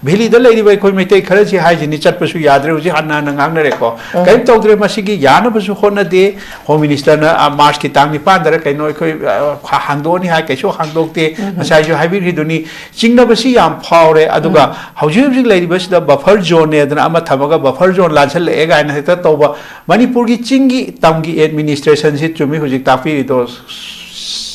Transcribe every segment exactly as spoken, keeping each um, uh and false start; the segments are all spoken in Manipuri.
ꯚꯦꯂꯤꯗ ꯂꯩꯔꯤꯕ ꯑꯩꯈꯣꯏ ꯃꯩꯇꯩ ꯈꯔꯁꯤ ꯍꯥꯏꯁꯤꯅꯤ, ꯆꯠꯄꯁꯨ ꯌꯥꯗ꯭ꯔꯦ, ꯍꯧꯖꯤꯛ ꯍꯟꯅ ꯍꯟꯅ ꯉꯥꯡꯅꯔꯦꯀꯣ꯫ ꯀꯔꯤꯝ ꯇꯧꯗ꯭ꯔꯦ꯫ ꯃꯁꯤꯒꯤ ꯌꯥꯅꯕꯁꯨ ꯍꯣꯠꯅꯗꯦ꯫ ꯍꯣꯝ ꯃꯤꯅꯤꯁꯇꯔꯅ, ꯑ, ꯃꯥꯔꯆꯀꯤ ꯇꯥꯡ ꯅꯤꯄꯥꯟꯗꯔ ꯀꯩꯅꯣ ꯑꯩꯈꯣꯏ, ꯑ, ꯍꯥꯡꯗꯣꯛꯑꯅꯤ ꯍꯥꯏ, ꯀꯩꯁꯨ ꯍꯥꯡꯗꯣꯛꯇꯦ꯫ ꯉꯁꯥꯏꯁꯨ ꯍꯥꯏꯕꯤꯈ꯭ꯔꯤꯗꯨꯅꯤ, ꯆꯤꯡꯅꯕꯁꯤ ꯌꯥꯝ ꯐꯥꯎꯔꯦ꯫ ꯑꯗꯨꯒ ꯍꯧꯖꯤꯛ ꯍꯧꯖꯤꯛ ꯂꯩꯔꯤꯕꯁꯤꯗ ꯕꯐꯔ ꯖꯣꯟꯅꯦꯗꯅ ꯑꯃ ꯊꯝꯃꯒ, ꯕꯐꯔ ꯖꯣꯟ ꯂꯥꯟꯁꯜꯂꯛꯑꯦ ꯀꯥꯏꯅ ꯍꯦꯛꯇ ꯇꯧꯕ꯫ ꯃꯅꯤꯄꯨꯔꯒꯤ ꯆꯤꯡꯒꯤ ꯇꯝꯒꯤ ꯑꯦꯗꯃꯤꯅꯤꯁꯇ꯭ꯔꯦꯁꯟꯁꯤ, ꯆꯨꯝꯃꯤ ꯍꯧꯖꯤꯛ ꯇꯥꯛꯄꯤꯔꯤꯗꯣ,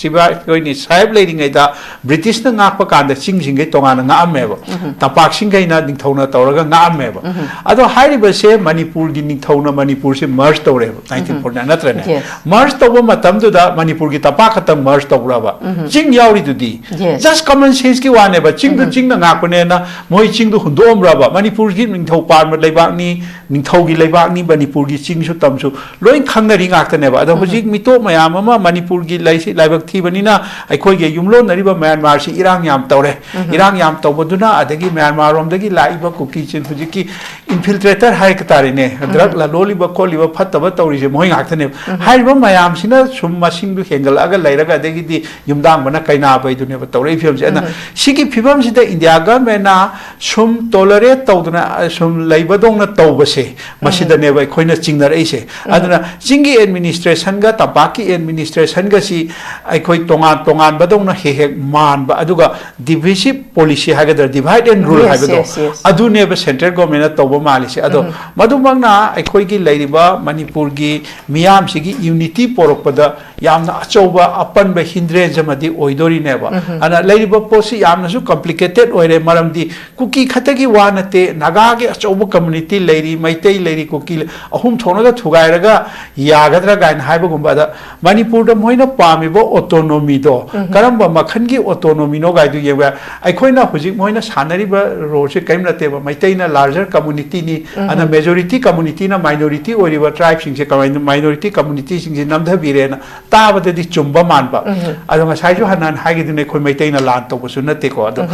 ꯁꯤꯕꯥꯏ ꯑꯩꯈꯣꯏꯅꯤ ꯁꯥꯍꯦꯕ ꯂꯩꯔꯤꯉꯩꯗ ꯕ꯭ꯔꯤꯇꯤꯁꯅ ꯉꯥꯛꯄ ꯀꯥꯟꯗ ꯆꯤꯡꯁꯤꯡꯈꯩ ꯇꯣꯉꯥꯟꯅ ꯉꯥꯛꯑꯝꯃꯦꯕ꯫ ꯇꯝꯄꯥꯛꯁꯤꯡꯈꯩꯅ ꯅꯤꯡꯊꯧꯅ ꯇꯧꯔꯒ ꯉꯥꯛꯑꯝꯃꯦꯕ꯫ ꯑꯗꯣ ꯍꯥꯏꯔꯤꯕꯁꯦ ꯃꯅꯤꯄꯨꯔꯒꯤ ꯅꯤꯡꯊꯧꯅ ꯃꯅꯤꯄꯨꯔꯁꯦ ꯃꯔꯖ ꯇꯧꯔꯦꯕ, ꯅꯥꯏꯟꯇꯤꯟ ꯐꯣꯔꯇꯤ ꯅꯥꯏꯟ, ꯅꯠꯇ꯭ꯔꯅꯦ? ꯃꯔꯖ ꯇꯧꯕ ꯃꯇꯝꯗꯨꯗ ꯃꯅꯤꯄꯨꯔꯒꯤ ꯇꯝꯄꯥꯛ ꯈꯛꯇꯪ ꯃꯔꯖ ꯇꯧꯕ꯭ꯔꯕ? ꯆꯤꯡ ꯌꯥꯎꯔꯤꯗꯨꯗꯤ꯫ Just common sense ꯀꯤ ꯋꯥꯅꯦꯕ, ꯆꯤꯡꯗꯨ ꯆꯤꯡꯅ ꯉꯥꯛꯄꯅꯦꯅ ꯃꯣꯏ ꯆꯤꯡꯗꯨ ꯍꯨꯟꯗꯣꯛꯑꯝꯕ꯭ꯔꯕ? ꯃꯅꯤꯄꯨꯔꯒꯤ ꯅꯤꯡꯊꯧ ꯄꯥꯟꯕ ꯂꯩꯕꯥꯛꯅꯤ, ꯅꯤꯡꯊꯧꯒꯤ ꯂꯩꯕꯥꯛꯅꯤ, ꯃꯅꯤꯄꯨꯔꯒꯤ ꯆꯤꯡꯁꯨ ꯇꯝꯁꯨ ꯂꯣꯏ ꯈꯪꯅꯔꯤ ꯉꯥꯛꯇꯅꯦꯕ꯫ ꯑꯗꯣ ꯍꯧꯖꯤꯛ ꯃꯤꯇꯣꯞ ꯃꯌꯥꯝ ꯑꯃ ꯃꯅꯤꯄꯨꯔꯒꯤ ꯂꯩꯁꯤ-, ꯂꯥꯏꯕꯛ ꯊꯤꯕꯅꯤꯅ ꯑꯩꯈꯣꯏꯒꯤ ꯌꯨꯝꯂꯣꯟꯅꯔꯤꯕ ꯃ꯭ꯌꯥꯟꯃꯥꯔꯁꯤ ꯏꯔꯥꯡ ꯌꯥꯝ ꯇꯧꯔꯦ꯫ ꯏꯔꯥꯡ ꯌꯥꯝ ꯇꯧꯕꯗꯨꯅ ꯑꯗꯒꯤ ꯃ꯭ꯌꯥꯟꯃꯥꯔꯔꯣꯝꯗꯒꯤ ꯂꯥꯛꯏꯕ ꯀꯨꯀꯤꯁꯤꯡ, ꯍꯧꯖꯤꯛꯀꯤ ꯏꯟꯐꯤꯜꯇ꯭ꯔꯦꯇꯔ ꯍꯥꯏ ꯇꯥꯔꯦꯅꯦ, ꯗ꯭ꯔꯒ ꯂꯂꯣꯜꯂꯤꯕ ꯈꯣꯠꯂꯤꯕ ꯐꯠꯇꯕ ꯇꯧꯔꯤꯁꯦ ꯃꯣꯏ ꯉꯥꯛꯇꯅꯦꯕ꯫ ꯍꯥꯏꯔꯤꯕ ꯃꯌꯥꯝꯁꯤꯅ ꯁꯨꯝ ꯃꯁꯤꯡꯗꯨ ꯍꯦꯟꯒꯠꯂꯛꯑꯒ ꯂꯩꯔꯒ ꯑꯗꯒꯤꯗꯤ ꯌꯨꯝꯗꯥꯡꯕꯅ ꯀꯩꯅꯥꯕꯩꯗꯨꯅꯦꯕ ꯇꯧꯔꯛꯏ ꯐꯤꯕꯝꯁꯦ꯫ ꯑꯗꯨꯅ ꯁꯤꯒꯤ ꯐꯤꯕꯝꯁꯤꯗ ꯏꯟꯗꯤꯌꯥ ꯒꯃꯦꯟꯅ ꯁꯨꯝ ꯇꯣꯂꯔꯦꯠ ꯇꯧꯗꯅ, ꯑ, ꯁꯨꯝ ꯂꯩꯕꯗꯧꯅ ꯇꯧꯕꯁꯦ, ꯃꯁꯤꯗꯅꯦꯕ ꯑꯩꯈꯣꯏꯅ ꯆꯤꯡꯅꯔꯛꯏꯁꯦ꯫ ꯑꯗꯨꯅ ꯆꯤꯡꯒꯤ ꯑꯦꯗꯃꯤꯅꯤꯁꯇ꯭ꯔꯦꯁꯟꯒ ꯇꯝꯄꯥꯛꯀꯤ ꯑꯦꯗꯃꯤꯅꯤꯁꯇ꯭ꯔꯦꯁꯟꯒꯁꯤ ꯑꯩꯈꯣꯏ ꯇꯣꯉꯥꯟ ꯇꯣꯉꯥꯟꯕꯗꯧꯅ ꯍꯦꯛ ꯍꯦꯛ ꯃꯥꯟꯕ, ꯑꯗꯨꯒ ꯗꯤꯚꯤꯖꯤꯞ ꯄꯣꯂꯤꯁꯤ ꯍꯥꯏꯒꯗ꯭ꯔꯥ, ꯗꯤꯚꯥꯏꯠ ꯑꯦꯟ ꯔꯨꯜ ꯍꯥꯏꯕꯗꯣ, ꯑꯗꯨꯅꯦꯕ ꯁꯦꯟꯇ꯭ꯔꯦꯜ ꯒꯣꯔꯃꯦꯟꯅ ꯇꯧꯕ ꯃꯥꯜꯂꯤꯁꯦ꯫ ꯑꯗꯣ ꯃꯗꯨꯃꯛꯅ ꯑꯩꯈꯣꯏꯒꯤ ꯂꯩꯔꯤꯕ ꯃꯅꯤꯄꯨꯔꯒꯤ ꯃꯤꯌꯥꯝꯁꯤꯒꯤ ꯌꯨꯅꯤꯇꯤ ꯄꯣꯔꯛꯄꯗ ꯌꯥꯝꯅ ꯑꯆꯧꯕ ꯑꯄꯟꯕ ꯍꯤꯟꯗ꯭ꯔꯦꯟꯁ ꯑꯃꯗꯤ ꯑꯣꯏꯗꯣꯔꯤꯅꯦꯕ꯫ ꯑꯗꯨꯅ ꯂꯩꯔꯤꯕ ꯄꯣꯠꯁꯤ ꯌꯥꯝꯅꯁꯨ ꯀꯝꯄ꯭ꯂꯤꯀꯦꯇꯦꯠ ꯑꯣꯏꯔꯦ, ꯃꯔꯝꯗꯤ ꯀꯨꯀꯤ ꯈꯛꯇꯒꯤ ꯋꯥ ꯅꯠꯇꯦ, ꯅꯥꯒꯥꯒꯤ ꯑꯆꯧꯕ ꯀꯝꯃꯨꯅꯤꯇꯤ ꯂꯩꯔꯤ, ꯃꯩꯇꯩ ꯂꯩꯔꯤ, ꯀꯨꯀꯤ ꯂꯩ-, ꯑꯍꯨꯝ ꯊꯣꯛꯅꯒ ꯊꯨꯒꯥꯏꯔꯒ ꯌꯥꯒꯗ꯭ꯔꯥ ꯀꯥꯏꯅ ꯍꯥꯏꯕꯒꯨꯝꯕ꯫ ꯑꯗ ꯃꯅꯤꯄꯨꯔꯗ ꯃꯣꯏꯅ ꯄꯥꯝꯃꯤꯕ ꯑꯣꯇꯣꯅꯣꯃꯤꯗꯣ ꯀꯔꯝꯕ ꯃꯈꯜꯒꯤ ꯑꯣꯇꯣꯅꯣꯃꯤꯅꯣ ꯀꯥꯏꯗꯨ ꯌꯦꯡꯕ ꯌꯥꯏ꯫ ꯑꯩꯈꯣꯏꯅ ꯍꯧꯖꯤꯛ ꯃꯣꯏꯅ ꯁꯥꯟꯅꯔꯤꯕ ꯔꯣꯜꯁꯦ ꯀꯔꯤꯝ ꯅꯠꯇꯦꯕ, ꯃꯩꯇꯩꯅ ꯂꯥꯔꯖꯔ ꯀꯝꯃꯨꯅꯤꯇꯤꯅꯤ, ꯑꯗꯨꯅ ꯃꯦꯖꯣꯔꯤꯇꯤ ꯀꯝꯃꯨꯅꯤꯇꯤꯅ ꯃꯥꯏꯅꯣꯔꯤꯇꯤ ꯑꯣꯏꯔꯤꯕ ꯇ꯭ꯔꯥꯏꯕꯁꯤꯡꯁꯦ ꯀꯃꯥꯏꯅ ꯃꯥꯏꯅꯣꯔꯤꯇꯤ ꯀꯝꯃꯨꯅꯤꯇꯤꯁꯤꯡꯁꯦ ꯅꯝꯊꯕꯤꯔꯦꯅ ꯇꯥꯕꯗꯗꯤ ꯆꯨꯝꯕ ꯃꯥꯟꯕ꯫ ꯑꯗꯣ ꯉꯁꯥꯏꯁꯨ ꯍꯥꯟꯅ ꯍꯥꯏꯈꯤꯗꯨꯅ ꯑꯩꯈꯣꯏ ꯃꯩꯇꯩꯅ ꯂꯥꯟ ꯇꯧꯕꯁꯨ ꯅꯠꯇꯦꯀꯣ꯫ ꯑꯗꯣ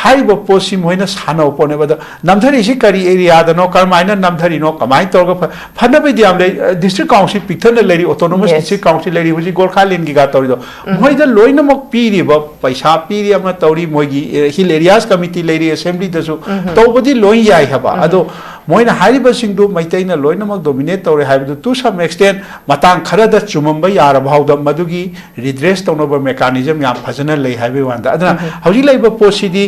ꯍꯥꯏꯔꯤꯕ ꯄꯣꯠꯁꯤ ꯃꯣꯏꯅ ꯁꯥꯟꯅꯕ ꯄꯣꯠꯅꯦꯕ꯫ ꯑꯗꯣ ꯅꯝꯊꯔꯤꯁꯤ ꯀꯔꯤ ꯑꯦꯔꯤꯌꯥꯗꯅꯣ, ꯀꯔꯝꯍꯥꯏꯅ ꯅꯝꯊꯔꯤꯅꯣ, ꯀꯃꯥꯏꯅ ꯇꯧꯔꯒ ꯐ-, ꯐꯅꯕꯩꯗꯤ ꯌꯥꯝ ꯂꯩ꯫ ꯗꯤꯁꯇ꯭ꯔꯤꯛ ꯀꯥꯎꯟꯁꯤꯜ ꯄꯤꯛꯊꯟꯅ ꯂꯩꯔꯤ, ꯑꯣꯇꯣꯅꯣꯃꯁ ꯗꯤꯁꯇ꯭ꯔꯤꯛ ꯀꯥꯎꯟꯁꯤꯜ ꯂꯩꯔꯤ, ꯍꯧꯖꯤꯛ ꯒꯣꯔꯈꯥꯂꯦꯟꯒꯤꯒ ꯇꯧꯔꯤꯗꯣ꯫ ꯃꯣꯏꯗ ꯂꯣꯏꯅꯃꯛ ꯄꯤꯔꯤꯕ ꯄꯩꯁꯥ ꯄꯤꯔꯤ ꯑꯃ ꯇꯧꯔꯤ, ꯃꯣꯏꯒꯤ ꯍꯤꯜ ꯑꯦꯔꯤꯌꯥꯁ ꯀꯃꯤꯇꯤ ꯂꯩꯔꯤ, ꯑꯦꯁꯦꯝꯕ꯭ꯂꯤꯗꯁꯨ ꯇꯧꯕꯗꯤ ꯂꯣꯏ ꯌꯥꯏ ꯍꯥꯏꯕ꯫ ꯑꯗꯣ ꯃꯣꯏꯅ ꯍꯥꯏꯔꯤꯕꯁꯤꯡꯗꯨ ꯃꯩꯇꯩꯅ ꯂꯣꯏꯅꯃꯛ ꯗꯣꯃꯤꯅꯦꯠ ꯇꯧꯔꯦ ꯍꯥꯏꯕꯗꯨ, to some extent, ꯃꯇꯥꯡ ꯈꯔꯗ ꯆꯨꯝꯃꯝꯕ ꯌꯥꯔꯕ ꯐꯥꯎꯗ, ꯃꯗꯨꯒꯤ ꯔꯤꯗ꯭ꯔꯦꯁ ꯇꯧꯅꯕ ꯃꯦꯀꯥꯅꯤꯖꯝ ꯌꯥꯝ ꯐꯖꯅ ꯂꯩ ꯍꯥꯏꯕꯒꯤ ꯋꯥꯅꯤꯗ꯫ ꯑꯗꯨꯅ ꯍꯧꯖꯤꯛ ꯂꯩꯔꯤꯕ ꯄꯣꯠꯁꯤꯗꯤ,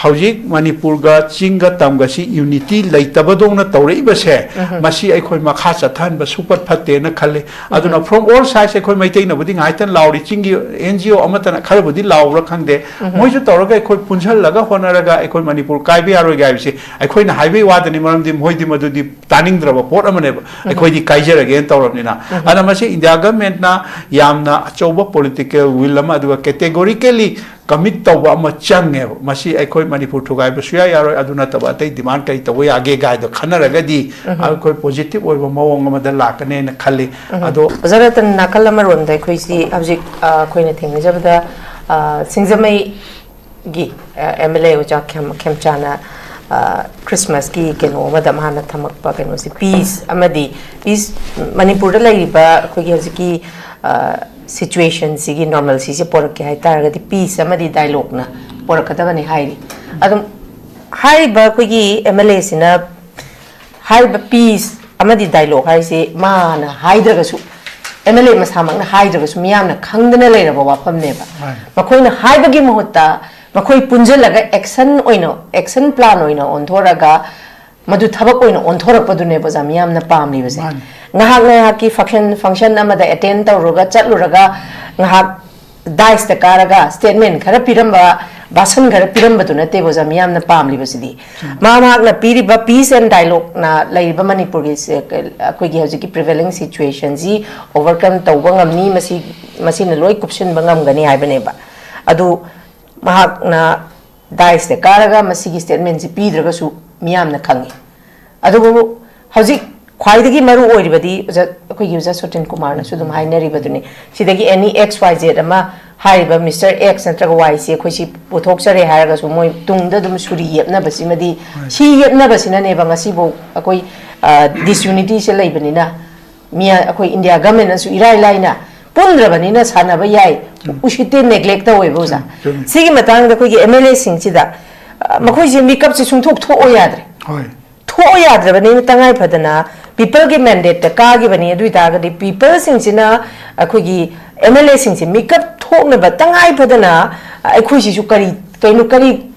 ꯍꯧꯖꯤꯛ ꯃꯅꯤꯄꯨꯔꯒ ꯆꯤꯡꯒ ꯇꯝꯒꯁꯤ ꯌꯨꯅꯤꯇꯤ ꯂꯩꯇꯕꯗꯧꯅ ꯇꯧꯔꯛꯏꯕꯁꯦ, ꯃꯁꯤ ꯑꯩꯈꯣꯏ ꯃꯈꯥ ꯆꯠꯊꯍꯟꯕ ꯁꯨꯛꯐꯠ ꯐꯠꯇꯦꯅ ꯈꯜꯂꯤ꯫ ꯑꯗꯨꯅ from all sides, ꯑꯩꯈꯣꯏ ꯃꯩꯇꯩꯅꯕꯨꯗꯤ ꯉꯥꯏꯍꯥꯛꯇꯪ ꯂꯥꯎꯔꯤ, ꯆꯤꯡꯒꯤ ꯑꯦꯟ ꯖꯤ ꯑꯣ ꯑꯃꯠꯇꯅ ꯈꯔꯕꯨꯗꯤ ꯂꯥꯎꯕ꯭ꯔꯥ ꯈꯪꯗꯦ, ꯃꯣꯏꯁꯨ ꯇꯧꯔꯒ ꯑꯩꯈꯣꯏ ꯄꯨꯟꯁꯤꯜꯂꯒ ꯍꯣꯠꯅꯔꯒ ꯑꯩꯈꯣꯏ ꯃꯅꯤꯄꯨꯔ ꯀꯥꯏꯕ ꯌꯥꯔꯣꯏꯒ ꯍꯥꯏꯕꯁꯤ ꯑꯩꯈꯣꯏꯅ ꯍꯥꯏꯕꯒꯤ ꯋꯥꯗꯅꯤ, ꯃꯔꯝꯗꯤ ꯃꯣꯏꯗꯤ ꯃꯗꯨꯗꯤ ꯇꯥꯅꯤꯡꯗ꯭ꯔꯕ ꯄꯣꯠ ꯑꯃꯅꯦꯕ꯫ ꯑꯩꯈꯣꯏꯗꯤ ꯀꯥꯏꯖꯔꯒꯦꯅ ꯇꯧꯔꯕꯅꯤꯅ꯫ ꯑꯗꯨꯅ ꯃꯁꯤ ꯏꯟꯗꯤꯌꯥ ꯒꯃꯦꯟꯠꯅ ꯌꯥꯝꯅ ꯑꯆꯧꯕ ꯄꯣꯂꯤꯇꯤꯀꯦꯜ ꯋꯤꯜ ꯑꯃ, ꯑꯗꯨꯒ ꯀꯦꯇꯦꯒꯣꯔꯤꯀꯦꯂꯤ ꯀꯃꯤꯠ ꯇꯧꯕ ꯑꯃ ꯆꯪꯉꯦꯕ꯫ ꯃꯁꯤ ꯑꯩꯈꯣꯏ ꯃꯅꯤꯄꯨꯔ ꯊꯨꯒꯥꯏꯕꯁꯨ ꯌꯥ ꯌꯥꯔꯣꯏ, ꯑꯗꯨ ꯅꯠꯇꯕ ꯑꯇꯩ ꯗꯤꯃꯥꯟ ꯀꯔꯤ ꯇꯧꯕ ꯌꯥꯒꯦ ꯀꯥꯏꯗꯣ ꯈꯟꯅꯔꯒꯗꯤ ꯑꯩꯈꯣꯏ ꯄꯣꯖꯤꯇꯤꯚ ꯑꯣꯏꯕ ꯃꯑꯣꯡ ꯑꯃꯗ ꯂꯥꯛꯀꯅꯦꯅ ꯈꯜꯂꯤ꯫ ꯑꯗꯣ ꯑꯣꯖꯥ ꯔꯇꯟ, ꯅꯥꯀꯜ ꯑꯃꯔꯣꯝꯗ ꯑꯩꯈꯣꯏꯁꯤ ꯍꯧꯖꯤꯛ, ꯑ, ꯑꯩꯈꯣꯏꯅ ꯊꯦꯡꯅꯖꯕꯗ, ꯑ, ꯁꯤꯡꯖꯃꯩꯒꯤ, ꯑ, ꯑꯦꯝ ꯑꯦꯜ ꯑꯦ ꯑꯣꯖꯥ ꯈꯦꯝ-, ꯈꯦꯝꯆꯥꯅ, ꯑ, ꯈ꯭ꯔꯤꯁꯃꯥꯁꯀꯤ ꯀꯩꯅꯣ ꯑꯃꯗ ꯃꯥꯅ ꯊꯝꯃꯛꯄ ꯀꯩꯅꯣꯁꯤ, ꯄꯤꯁ ꯑꯃꯗꯤ, ꯄꯤꯁ, ꯃꯅꯤꯄꯨꯔꯗ ꯂꯩꯔꯤꯕ ꯑꯩꯈꯣꯏꯒꯤ ꯍꯧꯖꯤꯛꯀꯤ, ꯑ, ꯁꯤꯆꯨꯋꯦꯁꯟꯁꯤꯒꯤ ꯅꯣꯔꯃꯦꯜꯁꯤꯁꯦ ꯄꯣꯔꯛꯀꯦ ꯍꯥꯏꯇꯥꯔꯒꯗꯤ ꯄꯤꯁ ꯑꯃꯗꯤ ꯗꯥꯏꯂꯣꯛꯅ ꯄꯣꯔꯛꯀꯗꯕꯅꯤ ꯍꯥꯏꯔꯤ꯫ ꯑꯗꯨꯝ ꯍꯥꯏꯔꯤꯕ ꯑꯩꯈꯣꯏꯒꯤ ꯑꯦꯝ ꯑꯦꯜ ꯑꯦꯁꯤꯅ ꯍꯥꯏꯔꯤꯕ ꯄꯤꯁ ꯑꯃꯗꯤ ꯗꯥꯏꯂꯣꯛ ꯍꯥꯏꯁꯦ ꯃꯥꯅ ꯍꯥꯏꯗ꯭ꯔꯒꯁꯨ, ꯑꯦꯝ ꯑꯦꯜ ꯑꯦ ꯃꯁꯥꯃꯛꯅ ꯍꯥꯏꯗ꯭ꯔꯒꯁꯨ ꯃꯤꯌꯥꯝꯅ ꯈꯪꯗꯅ ꯂꯩꯔꯕ ꯋꯥꯐꯝꯅꯦꯕ꯫ ꯃꯥꯅꯤ꯫ ꯃꯈꯣꯏꯅ ꯍꯥꯏꯕꯒꯤ ꯃꯍꯨꯠꯇ ꯃꯈꯣꯏ ꯄꯨꯟꯁꯤꯜꯂꯒ ꯑꯦꯛꯁꯟ ꯑꯣꯏꯅ, ꯑꯦꯛꯁꯟ ꯄ꯭ꯂꯥꯟ ꯑꯣꯏꯅ ꯑꯣꯟꯊꯣꯔꯒ ꯃꯗꯨ ꯊꯕꯛ ꯑꯣꯏꯅ ꯑꯣꯟꯊꯣꯔꯛꯄꯗꯨꯅꯦꯕ ꯑꯣꯖꯥ ꯃꯤꯌꯥꯝꯅ ꯄꯥꯝꯂꯤꯕꯁꯦ꯫ ꯃꯥꯅꯤ꯫ ꯉꯥꯏꯍꯥꯛ ꯉꯥꯏꯍꯥꯛꯀꯤ ꯐꯪꯁꯟ, ꯐꯪꯁꯟ ꯑꯃꯗ ꯑꯦꯇꯦꯟ ꯇꯧꯔꯨꯔꯒ, ꯆꯠꯂꯨꯔꯒ ꯉꯥꯏꯍꯥꯛ ꯗꯥꯏꯁꯇ ꯀꯥꯔꯒ ꯁ꯭ꯇꯦꯠꯃꯦꯟ ꯈꯔ ꯄꯤꯔꯝꯕ, ꯚꯥꯁꯟ ꯈꯔ ꯄꯤꯔꯝꯕꯗꯨ ꯅꯠꯇꯦꯕ ꯑꯣꯖꯥ ꯃꯤꯌꯥꯝꯅ ꯄꯥꯝꯂꯤꯕꯁꯤꯗꯤ꯫ ꯃꯥ ꯃꯍꯥꯛꯅ ꯄꯤꯔꯤꯕ ꯄꯤꯁ ꯑꯦꯟ ꯗꯥꯏꯂꯣꯛꯅ ꯂꯩꯔꯤꯕ ꯃꯅꯤꯄꯨꯔꯒꯤ ꯁꯦ-, ꯑꯩꯈꯣꯏꯒꯤ ꯍꯧꯖꯤꯛꯀꯤ ꯄ꯭ꯔꯤꯚꯦꯂꯤꯡ ꯁꯤꯆꯨꯋꯦꯁꯟꯁꯤ ꯑꯣꯚꯔꯀꯝ ꯇꯧꯕ ꯉꯝꯅꯤ, ꯃꯁꯤ, ꯃꯁꯤꯅ ꯂꯣꯏ ꯀꯨꯞꯁꯤꯟꯕ ꯉꯝꯒꯅꯤ ꯍꯥꯏꯕꯅꯦꯕ꯫ ꯑꯗꯨ ꯃꯍꯥꯛꯅ ꯗꯥꯏꯁꯇ ꯀꯥꯔꯒ ꯃꯁꯤꯒꯤ ꯁ꯭ꯇꯦꯠꯃꯦꯟꯁꯤ ꯄꯤꯗ꯭ꯔꯒꯁꯨ ꯃꯤꯌꯥꯝꯅ ꯈꯪꯉꯤ꯫ ꯑꯗꯨꯕꯨ ꯍꯧꯖꯤꯛ ꯈ꯭ꯋꯥꯏꯗꯒꯤ ꯃꯔꯨ ꯑꯣꯏꯔꯤꯕꯗꯤ ꯑꯣꯖꯥ, ꯑꯩꯈꯣꯏꯒꯤ ꯑꯣꯖꯥ ꯁꯣꯇꯤꯟ ꯀꯨꯃꯥꯔꯅꯁꯨ ꯑꯗꯨꯝ ꯍꯥꯏꯅꯔꯤꯕꯗꯨꯅꯤ, ꯁꯤꯗꯒꯤ ꯑꯦꯅꯤ ꯑꯦꯛꯁ ꯋꯥꯏ ꯖꯦꯠ ꯑꯃ ꯍꯥꯏꯔꯤꯕ ꯃꯤꯁꯇꯔ ꯑꯦꯛꯁ ꯅꯠꯇ꯭ꯔꯒ ꯋꯥꯏꯁꯦ ꯑꯩꯈꯣꯏ ꯁꯤ ꯄꯨꯊꯣꯛꯆꯔꯦ ꯍꯥꯏꯔꯒꯁꯨ ꯃꯣꯏ ꯇꯨꯡꯗ ꯑꯗꯨꯝ ꯁꯨꯔꯤ ꯌꯦꯞꯅꯕꯁꯤꯃꯗꯤ, ꯁꯤ ꯌꯦꯞꯅꯕꯁꯤꯅꯅꯦꯕ ꯉꯁꯤꯐꯥꯎ ꯑꯩꯈꯣꯏ ꯗꯤꯁꯌꯨꯅꯤꯇꯤꯁꯦ ꯂꯩꯕꯅꯤꯅ꯫ ꯃꯤ ꯑꯩꯈꯣꯏ ꯏꯟꯗꯤꯌꯥ ꯒꯃꯦꯟꯅꯁꯨ ꯏꯔꯥꯏ ꯂꯥꯏꯅ ꯄꯨꯟꯗ꯭ꯔꯕꯅꯤꯅ ꯁꯥꯟꯅꯕ ꯌꯥꯏ, ꯎꯁꯤꯠꯇꯦ, ꯅꯦꯒ꯭ꯂꯦꯛ ꯇꯧꯋꯦꯕ ꯑꯣꯖꯥ꯫ ꯆꯨꯝꯃꯤ, ꯆꯨꯝꯃꯤ꯫ ꯁꯤꯒꯤ ꯃꯇꯥꯡꯗ ꯑꯩꯈꯣꯏꯒꯤ ꯑꯦꯝ ꯑꯦꯜ ꯑꯦꯁꯤꯡꯁꯤꯗ ꯃꯈꯣꯏꯁꯦ ꯃꯤꯀꯞꯁꯦ ꯁꯨꯡꯊꯣꯛ ꯊꯣꯛꯑꯣ ꯌꯥꯗ꯭ꯔꯦ꯫ ꯍꯣꯏ꯫ ꯊꯣꯛꯑꯣ ꯌꯥꯗ꯭ꯔꯕꯅꯤꯅ ꯇꯉꯥꯏ ꯐꯗꯅ ꯄꯤꯄꯜꯒꯤ ꯃꯦꯟꯗꯦꯠꯇ ꯀꯥꯈꯤꯕꯅꯤ꯫ ꯑꯗꯨ ꯑꯣꯏꯇꯥꯔꯒꯗꯤ ꯄꯤꯄꯜꯁꯤꯡꯁꯤꯅ ꯑꯩꯈꯣꯏꯒꯤ ꯑꯦꯝ ꯑꯦꯜ ꯑꯦꯁꯤꯡꯁꯦ ꯃꯤꯀꯞ ꯊꯣꯛꯅꯕ ꯇꯉꯥꯏ ꯐꯗꯅ ꯑꯩꯈꯣꯏꯁꯤꯁꯨ ꯀꯔꯤ, ꯀꯩꯅꯣ, ꯀꯔꯤ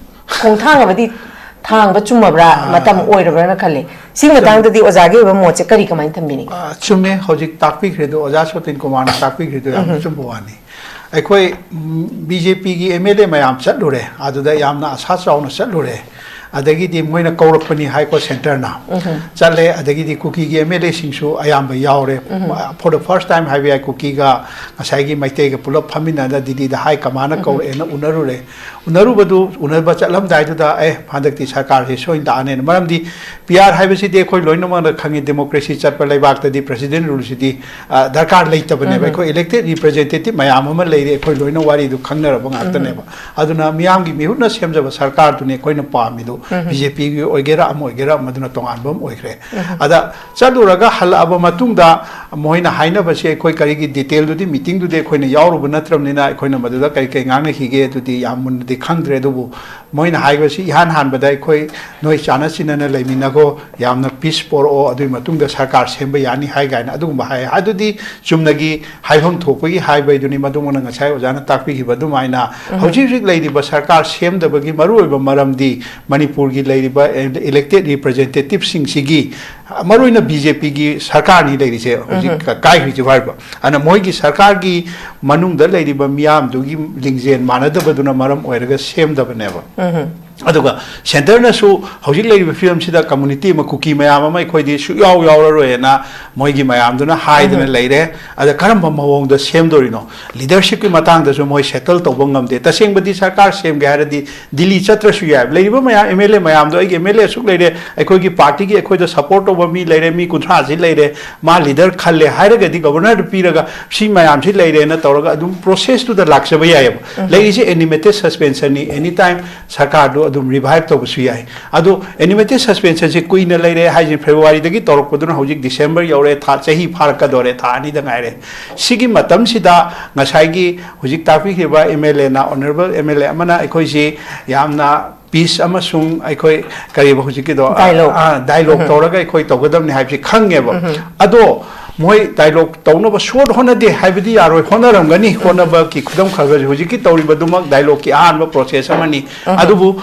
ꯈꯣꯡꯊꯥꯡ ꯑꯃꯗꯤ ꯊꯥꯡꯕ ꯆꯨꯝꯃꯕ꯭ꯔꯥ, ꯑꯥ, ꯃꯇꯝ ꯑꯣꯏꯔꯕ꯭ꯔꯥꯅ ꯈꯜꯂꯦ꯫ ꯁꯤꯒꯤ ꯆꯨꯝꯃꯤ꯫ ꯃꯇꯥꯡꯗꯗꯤ ꯑꯣꯖꯥꯒꯤ ꯑꯣꯏꯕ ꯃꯣꯠꯁꯦ ꯀꯔꯤ, ꯀꯃꯥꯏꯅ ꯊꯝꯕꯤꯅꯤꯡꯉꯤ? ꯑꯥ, ꯆꯨꯝꯃꯦ꯫ ꯍꯧꯖꯤꯛ ꯇꯥꯛꯄꯤꯈ꯭ꯔꯦꯗꯣ, ꯑꯣꯖꯥ ꯁꯣꯇꯤꯟ ꯀꯨꯃꯥꯔꯅ ꯇꯥꯛꯄꯤꯈ꯭ꯔꯦꯗꯣ ꯌꯥꯝꯅ ꯎꯝ꯫ ꯆꯨꯝꯕ ꯋꯥꯅꯤ꯫ ꯑꯩꯈꯣꯏ ꯕꯤ ꯖꯦ ꯄꯤꯒꯤ ꯑꯦꯝ ꯑꯦꯜ ꯑꯦ ꯃꯌꯥꯝ ꯆꯠꯂꯨꯔꯦ, ꯑꯗꯨꯗ ꯌꯥꯝꯅ ꯑꯁꯥ ꯆꯥꯎꯅ ꯆꯠꯂꯨꯔꯦ꯫ ꯑꯗꯒꯤꯗꯤ ꯃꯣꯏꯅ ꯀꯧꯔꯛꯄꯅꯤ ꯍꯥꯏꯀꯣ, ꯁꯦꯟꯇꯔꯅ꯫ ꯎꯝ꯫ ꯆꯠꯂꯦ꯫ ꯑꯗꯒꯤꯗꯤ ꯀꯨꯀꯤꯒꯤ ꯑꯦꯝ ꯑꯦꯜ ꯑꯦꯁꯤꯡꯁꯨ ꯑꯌꯥꯝꯕ ꯌꯥꯎꯔꯦ꯫ ꯎꯝ꯫ For the first time ꯍꯥꯏꯕ ꯌꯥꯏ, ꯀꯨꯀꯤꯒ ꯉꯁꯥꯏꯒꯤ ꯃꯩꯇꯩꯒ ꯄꯨꯂꯞ ꯐꯝꯃꯤꯟꯅꯗ ꯗꯤꯜꯂꯤꯗ ꯍꯥꯏ ꯀꯃꯥꯟꯅ ꯎꯝ꯫ ꯀꯧꯔꯛꯑꯦꯅ ꯎꯅꯔꯨꯔꯦ꯫ ꯎꯅꯔꯨꯕꯗꯨ, ꯎꯅꯕ ꯆꯠꯂꯝꯗꯥꯏꯗꯨꯗ, "ꯑꯦ, ꯍꯟꯗꯛꯇꯤ ꯁꯔꯀꯥꯔꯁꯤ ꯁꯣꯏꯅ ꯇꯥꯅꯦꯅ"꯫ ꯃꯔꯝꯗꯤ ꯄꯤ ꯑꯥꯔ ꯍꯥꯏꯕꯁꯤꯗꯤ ꯑꯩꯈꯣꯏ ꯂꯣꯏꯅꯃꯛꯅ ꯈꯪꯉꯤ, ꯗꯦꯃꯣꯀ꯭ꯔꯦꯁꯤ ꯆꯠꯄ ꯂꯩꯕꯥꯛꯇꯗꯤ ꯄ꯭ꯔꯦꯁꯤꯗꯦꯟ ꯔꯨꯜꯁꯤꯗꯤ, ꯑ, ꯗꯔꯀꯥꯔ ꯂꯩꯇꯕꯅꯦꯕ꯫ ꯎꯝ꯫ ꯑꯩꯈꯣꯏ ꯏꯂꯦꯛꯇꯦꯗ ꯔꯤꯄ꯭ꯔꯖꯦꯟꯇꯦꯇꯤꯚ ꯃꯌꯥꯝ ꯑꯃ ꯂꯩꯔꯤ, ꯑꯩꯈꯣꯏ ꯂꯣꯏꯅ ꯋꯥꯔꯤꯗꯨ ꯈꯪꯅꯔꯕ ꯉꯥꯛꯇꯅꯦꯕ꯫ ꯎꯝ꯫ ꯑꯗꯨꯅ ꯃꯤꯌꯥꯝꯒꯤ ꯃꯤꯍꯨꯠꯅ ꯁꯦꯝꯖꯕ ꯁꯔꯀꯥꯔꯗꯨꯅꯤ ꯑꯩꯈꯣꯏꯅ ꯄꯥꯝꯃꯤꯗꯨ꯫ ꯎꯝ꯫ ꯕꯤ ꯖꯦ ꯄꯤꯒꯤ ꯑꯣꯏꯒꯦꯔꯥ, ꯑꯃ ꯑꯣꯏꯒꯦꯔꯥ, ꯃꯗꯨꯅ ꯇꯣꯉꯥꯟꯕ ꯑꯃ ꯑꯣꯏꯈ꯭ꯔꯦ꯫ ꯎꯝ꯫ ꯑꯗ ꯆꯠꯂꯨꯔꯒ ꯍꯜꯂꯛꯑꯕ ꯃꯇꯨꯡꯗ ꯃꯣꯏꯅ ꯍꯥꯏꯅꯕꯁꯦ ꯑꯩꯈꯣꯏ ꯀꯔꯤꯒꯤ ꯗꯤꯇꯦꯜꯗꯨꯗꯤ, ꯃꯤꯇꯤꯡꯗꯨꯗꯤ ꯑꯩꯈꯣꯏꯅ ꯌꯥꯎꯔꯨꯕ ꯅꯠꯇ꯭ꯔꯕꯅꯤꯅ ꯑꯩꯈꯣꯏꯅ ꯃꯗꯨꯗ ꯀꯔꯤ ꯀꯔꯤ ꯉꯥꯡꯅꯈꯤꯒꯦ ꯑꯗꯨꯗꯤ ꯌꯥꯝ ꯃꯨꯟꯅꯗꯤ ꯈꯪꯗ꯭ꯔꯦ꯫ ꯑꯗꯨꯕꯨ ꯃꯣꯏꯅ ꯍꯥꯏꯕꯁꯤ ꯏꯍꯥꯟ ꯍꯥꯟꯕꯗ ꯑꯩꯈꯣꯏ ꯅꯣꯏ ꯆꯥꯟꯅ ꯆꯤꯟꯅꯅ ꯂꯩꯃꯤꯟꯅꯈꯣ, ꯌꯥꯝꯅ ꯄꯤꯁ ꯄꯣꯔꯛꯑꯣ, ꯑꯗꯨꯒꯤ ꯃꯇꯨꯡꯗ ꯁꯔꯀꯥꯔ ꯁꯦꯝꯕ ꯌꯥꯅꯤ ꯍꯥꯏ ꯀꯥꯏꯅ ꯑꯗꯨꯒꯨꯝꯕ ꯍꯥꯏ꯫ ꯑꯗꯨꯗꯤ ꯆꯨꯝꯅꯒꯤ ꯍꯥꯏꯐꯝ ꯊꯣꯛꯄꯒꯤ ꯍꯥꯏꯕꯩꯗꯨꯅꯤ, ꯃꯗꯨꯃꯛꯅ ꯉꯁꯥꯏ ꯑꯣꯖꯥꯅ ꯇꯥꯛꯄꯤꯈꯤꯕ ꯑꯗꯨꯃꯥꯏꯅ꯫ ꯎꯝ꯫ ꯍꯧꯖꯤꯛ ꯍꯧꯖꯤꯛ ꯂꯩꯔꯤꯕ ꯁꯔꯀꯥꯔ ꯁꯦꯝꯗꯕꯒꯤ ꯃꯔꯨꯑꯣꯏꯕ ꯃꯔꯝꯗꯤ ꯃꯅꯤꯄꯨꯔꯒꯤ ꯂꯩꯔꯤꯕ ꯏꯂꯦꯛꯇꯦꯗ ꯔꯤꯄ꯭ꯔꯖꯦꯟꯇꯦꯇꯤꯚꯁꯤꯡꯁꯤꯒꯤ, ꯃꯔꯨꯑꯣꯏꯅ ꯕꯤ ꯖꯦ ꯄꯤꯒꯤ ꯁꯔꯀꯥꯔꯅꯤ ꯂꯩꯔꯤꯁꯦ ꯍꯧꯖꯤꯛ ꯎꯝ꯫ ꯀꯥꯏꯈ꯭ꯔꯤꯁꯤ ꯍꯥꯏꯕ꯫ ꯑꯗꯨꯅ ꯃꯣꯏꯒꯤ ꯁꯔꯀꯥꯔꯒꯤ ꯃꯅꯨꯡꯗ ꯂꯩꯔꯤꯕ ꯃꯤꯌꯥꯝꯗꯨꯒꯤ ꯂꯤꯡꯖꯦꯜ ꯃꯥꯟꯅꯗꯕꯗꯨꯅ ꯃꯔꯝ ꯑꯣꯏꯔꯒ ꯁꯦꯝꯗꯕꯅꯦꯕ꯫ ꯎꯝ꯫ ꯑꯗꯨꯒ ꯁꯦꯟꯇꯔꯅꯁꯨ ꯍꯧꯖꯤꯛ ꯂꯩꯔꯤꯕ ꯐꯤꯕꯝꯁꯤꯗ ꯀꯝꯃꯨꯅꯤꯇꯤ ꯑꯃ, ꯀꯨꯀꯤ ꯃꯌꯥꯝ ꯑꯃ ꯑꯩꯈꯣꯏꯗꯤ ꯁꯨꯛꯌꯥꯎ ꯌꯥꯎꯔꯔꯣꯏꯅ ꯃꯣꯏꯒꯤ ꯃꯌꯥꯝꯗꯨꯅ ꯍꯥꯏꯗꯅ ꯎꯝ꯫ ꯂꯩꯔꯦ꯫ ꯑꯗ ꯀꯔꯝꯕ ꯃꯑꯣꯡꯗ ꯁꯦꯝꯗꯣꯔꯤꯅꯣ? ꯂꯤꯗꯔꯁꯤꯞꯀꯤ ꯃꯇꯥꯡꯗꯁꯨ ꯃꯣꯏ ꯁꯦꯇꯜ ꯇꯧꯕ ꯉꯝꯗꯦ꯫ ꯇꯁꯦꯡꯕꯗꯤ ꯁꯔꯀꯥꯔ ꯁꯦꯝꯒꯦ ꯍꯥꯏꯔꯗꯤ ꯗꯤꯜꯂꯤ ꯆꯠꯇ꯭ꯔꯁꯨ ꯌꯥꯏ꯫ ꯂꯩꯔꯤꯕ ꯃꯌꯥꯝ, ꯑꯦꯝ ꯑꯦꯜ ꯑꯦ ꯃꯌꯥꯝꯗꯣ, "ꯑꯩꯒꯤ ꯑꯦꯝ ꯑꯦꯜ ꯑꯦ ꯑꯁꯨꯛ ꯂꯩꯔꯦ, ꯑꯩꯈꯣꯏꯒꯤ ꯄꯥꯔꯇꯤꯒꯤ ꯑꯩꯈꯣꯏꯗ ꯁꯄꯣꯔꯠ ꯇꯧꯕ ꯃꯤ ꯂꯩꯔꯦ, ꯃꯤ ꯀꯨꯟꯊ꯭ꯔꯥꯁꯤ ꯂꯩꯔꯦ, ꯃꯥ ꯂꯤꯗꯔ ꯈꯜꯂꯦ" ꯍꯥꯏꯔꯒꯗꯤ ꯒꯕꯔꯅꯔꯗ ꯄꯤꯔꯒ ꯁꯤ ꯃꯌꯥꯝꯁꯤ ꯂꯩꯔꯦꯅ ꯇꯧꯔꯒ ꯑꯗꯨꯝ ꯄ꯭ꯔꯣꯁꯦꯁꯇꯨꯗ ꯂꯥꯛꯆꯕ ꯌꯥꯏꯑꯕ꯫ ꯎꯝ꯫ ꯂꯩꯔꯤꯁꯦ ꯑꯦꯅꯤꯃꯦꯇꯦꯠ ꯁꯁꯄꯦꯟꯁꯟꯅꯤ꯫ ꯑꯦꯅꯤ ꯇꯥꯏꯝ ꯁꯔꯀꯥꯔꯗꯨ ꯑꯗꯨꯝ ꯔꯤꯚꯥꯏꯚ ꯇꯧꯕꯁꯨ ꯌꯥꯏ꯫ ꯑꯗꯣ ꯑꯦꯅꯤꯃꯦꯇꯦꯠ ꯁꯁꯄꯦꯟꯁꯟꯁꯤ ꯀꯨꯏꯅ ꯂꯩꯔꯦ ꯍꯥꯏꯁꯦ, ꯐꯦꯕ꯭ꯔꯨꯋꯥꯔꯤꯗꯒꯤ ꯇꯧꯔꯛꯄꯗꯨꯅ ꯍꯧꯖꯤꯛ ꯗꯤꯁꯦꯝꯕꯔ ꯌꯧꯔꯦ, ꯊꯥ, ꯆꯍꯤ ꯐꯥꯔꯛꯀꯗꯧꯔꯦ, ꯊꯥ ꯑꯅꯤꯗ ꯉꯥꯏꯔꯦ꯫ ꯁꯤꯒꯤ ꯃꯇꯝꯁꯤꯗ ꯉꯁꯥꯏꯒꯤ ꯍꯧꯖꯤꯛ ꯇꯥꯛꯄꯤꯈꯤꯕ ꯑꯦꯝ ꯑꯦꯜ ꯑꯦꯅ, ꯑꯣꯅꯔꯦꯕꯜ ꯑꯦꯝ ꯑꯦꯜ ꯑꯦ ꯑꯃꯅ ꯑꯩꯈꯣꯏꯁꯤ ꯌꯥꯝꯅ ꯄꯤꯁ ꯑꯃꯁꯨꯡ ꯑꯩꯈꯣꯏ ꯀꯔꯤꯕ ꯍꯧꯖꯤꯛꯀꯤꯗꯣ? ꯗꯥꯏꯂꯣꯒ꯫ ꯑꯥ, ꯗꯥꯏꯂꯣꯒ ꯎꯝ꯫ ꯇꯧꯔꯒ ꯑꯩꯈꯣꯏ ꯇꯧꯒꯗꯕꯅꯤ ꯍꯥꯏꯕꯁꯤ ꯈꯪꯉꯦꯕ꯫ ꯎꯝ꯫ ꯑꯗꯣ ꯃꯣꯏ ꯗꯥꯏꯂꯣꯒ ꯇꯧꯅꯕ ꯁꯣꯔꯠ ꯍꯣꯠꯅꯗꯦ ꯍꯥꯏꯕꯗꯤ ꯌꯥꯔꯣꯏ, ꯍꯣꯠꯅꯔꯝꯒꯅꯤ꯫ ꯎꯝ꯫ ꯍꯣꯠꯅꯕꯒꯤ ꯈꯨꯗꯝ ꯈꯔ ꯈꯔꯁꯨ ꯍꯧꯖꯤꯛꯀꯤ ꯇꯧꯔꯤꯕꯗꯨꯃꯛ ꯗꯥꯏꯂꯣꯒꯀꯤ ꯑꯍꯥꯟꯕ ꯄ꯭ꯔꯣꯁꯦꯁ ꯑꯃꯅꯤ꯫ ꯎꯝ꯫ ꯑꯗꯨꯕꯨ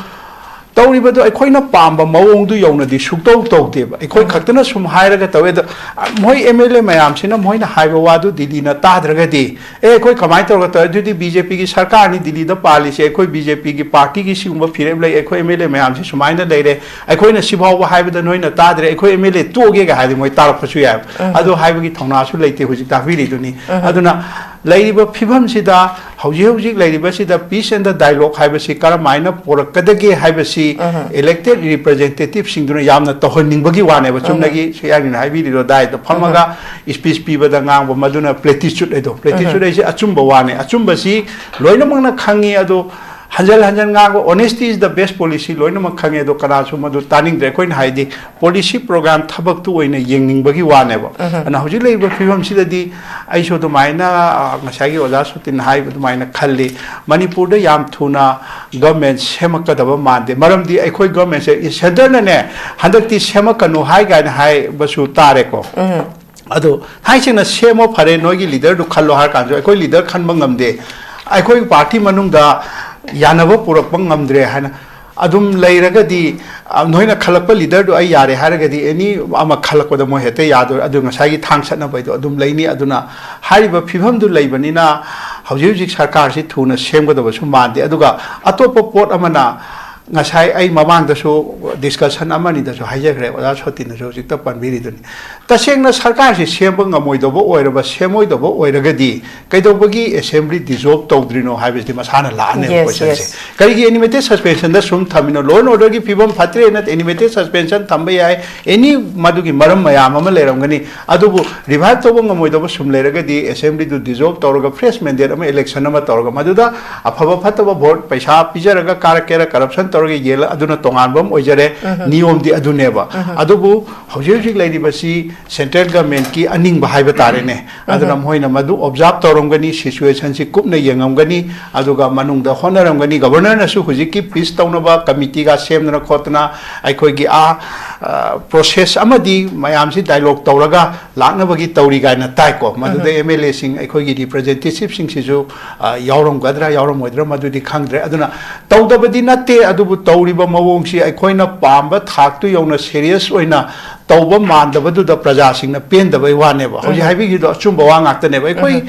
ꯇꯧꯔꯤꯕꯗꯣ ꯑꯩꯈꯣꯏꯅ ꯄꯥꯝꯕ ꯃꯑꯣꯡꯗꯨ ꯌꯧꯅꯗꯤ ꯁꯨꯛꯇꯧ ꯇꯧꯗꯦꯕ꯫ ꯑꯩꯈꯣꯏ ꯎꯝ꯫ ꯈꯛꯇꯅ ꯁꯨꯝ ꯍꯥꯏꯔꯒ ꯇꯧꯋꯦ꯫ ꯑꯗꯣ, ꯑ, ꯃꯣꯏ ꯑꯦꯝ ꯑꯦꯜ ꯑꯦ ꯃꯌꯥꯝꯁꯤꯅ ꯃꯣꯏꯅ ꯍꯥꯏꯕ ꯋꯥꯗꯨ ꯗꯤꯜꯂꯤꯅ ꯇꯥꯗ꯭ꯔꯒꯗꯤ, "ꯑꯦ, ꯑꯩꯈꯣꯏ ꯀꯃꯥꯏꯅ ꯇꯧꯔꯒ ꯇꯧꯋꯦ? ꯑꯗꯨꯗꯤ ꯕꯤ ꯖꯦ ꯄꯤꯒꯤ ꯁꯔꯀꯥꯔꯅꯤ ꯗꯤꯜꯂꯤꯗ ꯄꯥꯜꯂꯤꯁꯦ, ꯑꯩꯈꯣꯏ ꯕꯤ ꯖꯦ ꯄꯤꯒꯤ ꯄꯥꯔꯇꯤꯒꯤ ꯁꯤꯒꯨꯝꯕ ꯐꯤꯔꯦꯞ ꯂꯩ, ꯑꯩꯈꯣꯏ ꯑꯦꯝ ꯑꯦꯜ ꯑꯦ ꯃꯌꯥꯝꯁꯤ ꯁꯨꯃꯥꯏꯅ ꯂꯩꯔꯦ, ꯑꯩꯈꯣꯏꯅ ꯁꯤꯐꯥꯎꯕ ꯍꯥꯏꯕꯗ ꯅꯣꯏꯅ ꯇꯥꯗ꯭ꯔꯦ, ꯑꯩꯈꯣꯏ ꯑꯦꯝ ꯑꯦꯜ ꯑꯦ ꯇꯣꯛꯑꯒꯦꯒ" ꯍꯥꯏꯔꯗꯤ ꯃꯣꯏ ꯇꯥꯔꯛꯄꯁꯨ ꯌꯥꯏꯕ꯫ ꯎꯝ꯫ ꯑꯗꯨ ꯍꯥꯏꯕꯒꯤ ꯊꯧꯅꯥꯁꯨ ꯂꯩꯇꯦ ꯍꯧꯖꯤꯛ ꯇꯥꯛꯄꯤꯔꯤꯗꯨꯅꯤ꯫ ꯎꯝ꯫ ꯑꯗꯨꯅ ꯂꯩꯔꯤꯕ ꯐꯤꯕꯝꯁꯤꯗ ꯍꯧꯖꯤꯛ ꯍꯧꯖꯤꯛ ꯂꯩꯔꯤꯕꯁꯤꯗ ꯄꯤꯁ ꯑꯦꯟ ꯗ ꯗꯥꯏꯂꯣꯒ ꯍꯥꯏꯕꯁꯤ ꯀꯔꯝꯍꯥꯏꯅ ꯄꯨꯔꯛꯀꯗꯒꯦ ꯍꯥꯏꯕꯁꯤ ꯎꯝ꯫ ꯏꯂꯦꯛꯇꯦꯗ ꯔꯤꯄ꯭ꯔꯖꯦꯟꯇꯦꯇꯤꯚꯁꯤꯡꯗꯨꯅ ꯌꯥꯝꯅ ꯇꯧꯍꯟꯅꯤꯡꯕꯒꯤ ꯋꯥꯅꯦꯕ꯫ ꯎꯝ꯫ ꯆꯨꯝꯅꯒꯤ ꯁꯤ ꯌꯥꯔꯤꯅ ꯍꯥꯏꯕꯤꯔꯤꯗꯣ, ꯗꯥꯏꯗ ꯐꯝꯃꯒ ꯎꯝ꯫ ꯁ꯭ꯄꯤꯆ ꯄꯤꯕꯗ ꯉꯥꯡꯕ, ꯃꯗꯨꯅ ꯄ꯭ꯂꯦꯇꯤꯆꯨꯠ ꯍꯥꯏꯗꯣ, ꯄ꯭ꯂꯦꯇꯤꯆꯨꯠ ꯎꯝ꯫ ꯍꯥꯏꯁꯦ ꯑꯆꯨꯝꯕ ꯋꯥꯅꯦ꯫ ꯑꯆꯨꯝꯕꯁꯤ ꯂꯣꯏꯅꯃꯛꯅ ꯈꯪꯉꯤ꯫ ꯑꯗꯣ ꯍꯟꯖꯟ ꯍꯟꯖꯟ ꯉꯥꯡꯕ, "Honesty is the best policy", ꯂꯣꯏꯅꯃꯛ ꯈꯪꯉꯦ꯫ ꯑꯗꯣ ꯀꯅꯥꯁꯨ ꯃꯗꯨ ꯇꯥꯅꯤꯡꯗ꯭ꯔꯦ꯫ ꯑꯩꯈꯣꯏꯅ ꯍꯥꯏꯗꯤ ꯄꯣꯂꯤꯁꯤ ꯄ꯭ꯔꯣꯒ꯭ꯔꯥꯝ ꯊꯕꯛꯇꯨ ꯑꯣꯏꯅ ꯌꯦꯡꯅꯤꯡꯕꯒꯤ ꯋꯥꯅꯦꯕ꯫ ꯎꯝ꯫ ꯑꯗꯨꯅ ꯍꯧꯖꯤꯛ ꯂꯩꯔꯤꯕ ꯐꯤꯕꯝꯁꯤꯗꯗꯤ ꯑꯩꯁꯨ ꯑꯗꯨꯃꯥꯏꯅ, ꯑ, ꯉꯁꯥꯏꯒꯤ ꯑꯣꯖꯥ ꯁꯣꯇꯤꯟ ꯍꯥꯏꯕ ꯑꯗꯨꯃꯥꯏꯅ ꯈꯜꯂꯤ꯫ ꯃꯅꯤꯄꯨꯔꯗ ꯌꯥꯝ ꯊꯨꯅ ꯒꯚꯔꯟꯃꯦꯟ ꯁꯦꯝꯃꯛꯀꯗꯕ ꯃꯥꯟꯗꯦ꯫ ꯃꯔꯝꯗꯤ ꯑꯩꯈꯣꯏ ꯒꯚꯔꯟꯃꯦꯟꯁꯦ, ꯁꯦꯟꯇꯔꯅꯅꯦ, "ꯍꯟꯗꯛꯇꯤ ꯁꯦꯝꯃꯛꯀꯅꯨ" ꯍꯥꯏ ꯀꯥꯏꯅ ꯍꯥꯏꯕꯁꯨ ꯇꯥꯔꯦꯀꯣ꯫ ꯎꯝ꯫ ꯑꯗꯣ ꯊꯥꯏꯁꯦꯡꯅ ꯁꯦꯝꯃꯣ, ꯐꯔꯦ, ꯅꯣꯏꯒꯤ ꯂꯤꯗꯔꯗꯨ ꯈꯜꯂꯣ ꯍꯥꯏꯔ ꯀꯥꯟꯗꯁꯨ ꯑꯩꯈꯣꯏ ꯂꯤꯗꯔ ꯈꯟꯕ ꯉꯝꯗꯦ, ꯑꯩꯈꯣꯏ ꯄꯥꯔꯇꯤ ꯃꯅꯨꯡꯗ ꯌꯥꯅꯕ ꯄꯨꯔꯛꯄ ꯉꯝꯗ꯭ꯔꯦ ꯍꯥꯏꯅ ꯑꯗꯨꯝ ꯂꯩꯔꯒꯗꯤ, ꯑ, ꯅꯣꯏꯅ ꯈꯜꯂꯛꯄ ꯂꯤꯗꯔꯗꯨ ꯑꯩ ꯌꯥꯔꯦ ꯍꯥꯏꯔꯒꯗꯤ ꯑꯦꯅꯤ ꯑꯃ ꯈꯜꯂꯛꯄꯗ ꯃꯣꯏ ꯍꯦꯛꯇ ꯌꯥꯗꯣꯏ꯫ ꯑꯗꯨ ꯉꯁꯥꯏꯒꯤ ꯊꯥꯡ ꯁꯠꯅꯕꯩꯗꯣ ꯑꯗꯨꯝ ꯂꯩꯅꯤ꯫ ꯑꯗꯨꯅ ꯍꯥꯏꯔꯤꯕ ꯐꯤꯕꯝꯗꯨ ꯂꯩꯕꯅꯤꯅ ꯍꯧꯖꯤꯛ ꯍꯧꯖꯤꯛ ꯁꯔꯀꯥꯔꯁꯤ ꯊꯨꯅ ꯁꯦꯝꯒꯗꯕꯁꯨ ꯃꯥꯟꯗꯦ꯫ ꯑꯗꯨꯒ ꯑꯇꯣꯞꯄ ꯄꯣꯠ ꯑꯃꯅ ꯉꯁꯥꯏ ꯑꯩ ꯃꯃꯥꯡꯗꯁꯨ discussion ꯑꯃꯅꯤꯗꯁꯨ ꯍꯥꯏꯖꯈ꯭ꯔꯦ, ꯑꯣꯖꯥ ꯁꯣꯇꯤꯅꯁꯨ ꯍꯧꯖꯤꯛꯇ ꯄꯟꯕꯤꯔꯤꯗꯨꯅꯤ꯫ ꯇꯁꯦꯡꯅ ꯁꯔꯀꯥꯔꯁꯤ ꯁꯦꯝꯕ ꯉꯝꯃꯣꯏꯗꯧꯕ ꯑꯣꯏꯔꯕ, ꯁꯦꯝꯃꯣꯏꯗꯧꯕ ꯑꯣꯏꯔꯒꯗꯤ ꯀꯩꯗꯧꯕꯒꯤ assembly dissolve ꯇꯧꯗ꯭ꯔꯤꯅꯣ ꯍꯥꯏꯕꯁꯤꯗꯤ ꯃꯁꯥꯅ ꯂꯥꯛꯑꯅꯦꯕ꯫ Yes, questionꯁꯦ꯫ Yes. ꯀꯔꯤꯒꯤ animated suspensionꯗ ꯁꯨꯝ ꯊꯝꯃꯤꯅꯣ? Law and orderꯒꯤ ꯐꯤꯕꯝ ꯐꯠꯇ꯭ꯔꯦꯅ animated suspension ꯊꯝꯕ ꯌꯥꯏ, any ꯃꯗꯨꯒꯤ ꯃꯔꯝ ꯃꯌꯥꯝ ꯑꯃ ꯂꯩꯔꯝꯒꯅꯤ꯫ ꯑꯗꯨꯕꯨ revive ꯇꯧꯕ ꯉꯝꯃꯣꯏꯗꯕ ꯁꯨꯝ ꯂꯩꯔꯒꯗꯤ assemblyꯗꯨ dissolve ꯇꯧꯔꯒ fresh mandate ꯑꯃ, election ꯑꯃ ꯇꯧꯔꯒ ꯃꯗꯨꯗ ꯑꯐꯕ ꯐꯠꯇꯕ vote ꯄꯩꯁꯥ ꯄꯤꯖꯔꯒ ꯀꯥꯔꯛꯀꯦꯔꯥ, corruption ꯇꯧꯔꯒ ꯌꯦꯜꯂ, ꯑꯗꯨꯅ ꯇꯣꯉꯥꯟꯕ ꯑꯃ ꯑꯣꯏꯖꯔꯦ꯫ ꯎꯝ꯫ ꯅꯤꯌꯣꯝꯗꯤ ꯑꯗꯨꯅꯦꯕ꯫ ꯎꯝ꯫ ꯑꯗꯨꯕꯨ ꯍꯧꯖꯤꯛ ꯍꯧꯖꯤꯛ ꯂꯩꯔꯤꯕꯁꯤ central governmentꯀꯤ ꯑꯅꯤꯡꯕ ꯍꯥꯏꯕ ꯇꯥꯔꯦꯅꯦ꯫ ꯑꯗꯨꯅ ꯎꯝ꯫ ꯃꯣꯏꯅ ꯃꯗꯨ observe ꯇꯧꯔꯝꯒꯅꯤ, situationꯁꯤ ꯀꯨꯞꯅ ꯌꯦꯡꯉꯝꯒꯅꯤ, ꯑꯗꯨꯒ ꯃꯅꯨꯡꯗ ꯍꯣꯠꯅꯔꯝꯒꯅꯤ꯫ Governorꯅꯁꯨ ꯍꯧꯖꯤꯛꯀꯤ peace ꯇꯧꯅꯕ committeeꯒ ꯁꯦꯝꯗꯅ ꯈꯣꯠꯇꯅ ꯑꯩꯈꯣꯏꯒꯤ ꯑꯥ, ꯑ, process ꯑꯃꯗꯤ ꯃꯌꯥꯝꯁꯤ dialogue ꯇꯧꯔꯒ ꯂꯥꯛꯅꯕꯒꯤ ꯇꯧꯔꯤ ꯀꯥꯏꯅ ꯇꯥꯏꯀꯣ꯫ ꯃꯗꯨꯗ ꯎꯝ꯫ MLAꯁꯤꯡ, ꯑꯩꯈꯣꯏꯒꯤ representativeꯁꯤꯡꯁꯤꯁꯨ, ꯑ, ꯌꯥꯎꯔꯝꯒꯗ꯭ꯔꯥ ꯌꯥꯎꯔꯝꯃꯣꯏꯗ꯭ꯔꯥ ꯃꯗꯨꯗꯤ ꯈꯪꯗ꯭ꯔꯦ꯫ ꯑꯗꯨꯅ ꯇꯧꯗꯕꯗꯤ ꯅꯠꯇꯦ, ꯑꯗꯨꯕꯨ ꯇꯧꯔꯤꯕ ꯃꯑꯣꯡꯁꯤ ꯑꯩꯈꯣꯏꯅ ꯄꯥꯝꯕ ꯊꯥꯛꯇꯨ ꯌꯧꯅ serious ꯑꯣꯏꯅ ꯇꯧꯕ ꯃꯥꯟꯗꯕꯗꯨꯗ ꯄ꯭ꯔꯖꯥꯁꯤꯡꯅ ꯄꯦꯟꯗꯕꯩ ꯋꯥꯅꯦꯕ꯫ ꯍꯧꯖꯤꯛ ꯎꯝ꯫ ꯍꯥꯏꯕꯤꯈꯤꯕꯗꯣ ꯑꯆꯨꯝꯕ ꯋꯥ ꯉꯥꯛꯇꯅꯦꯕ꯫ ꯑꯩꯈꯣꯏ ꯎꯝ꯫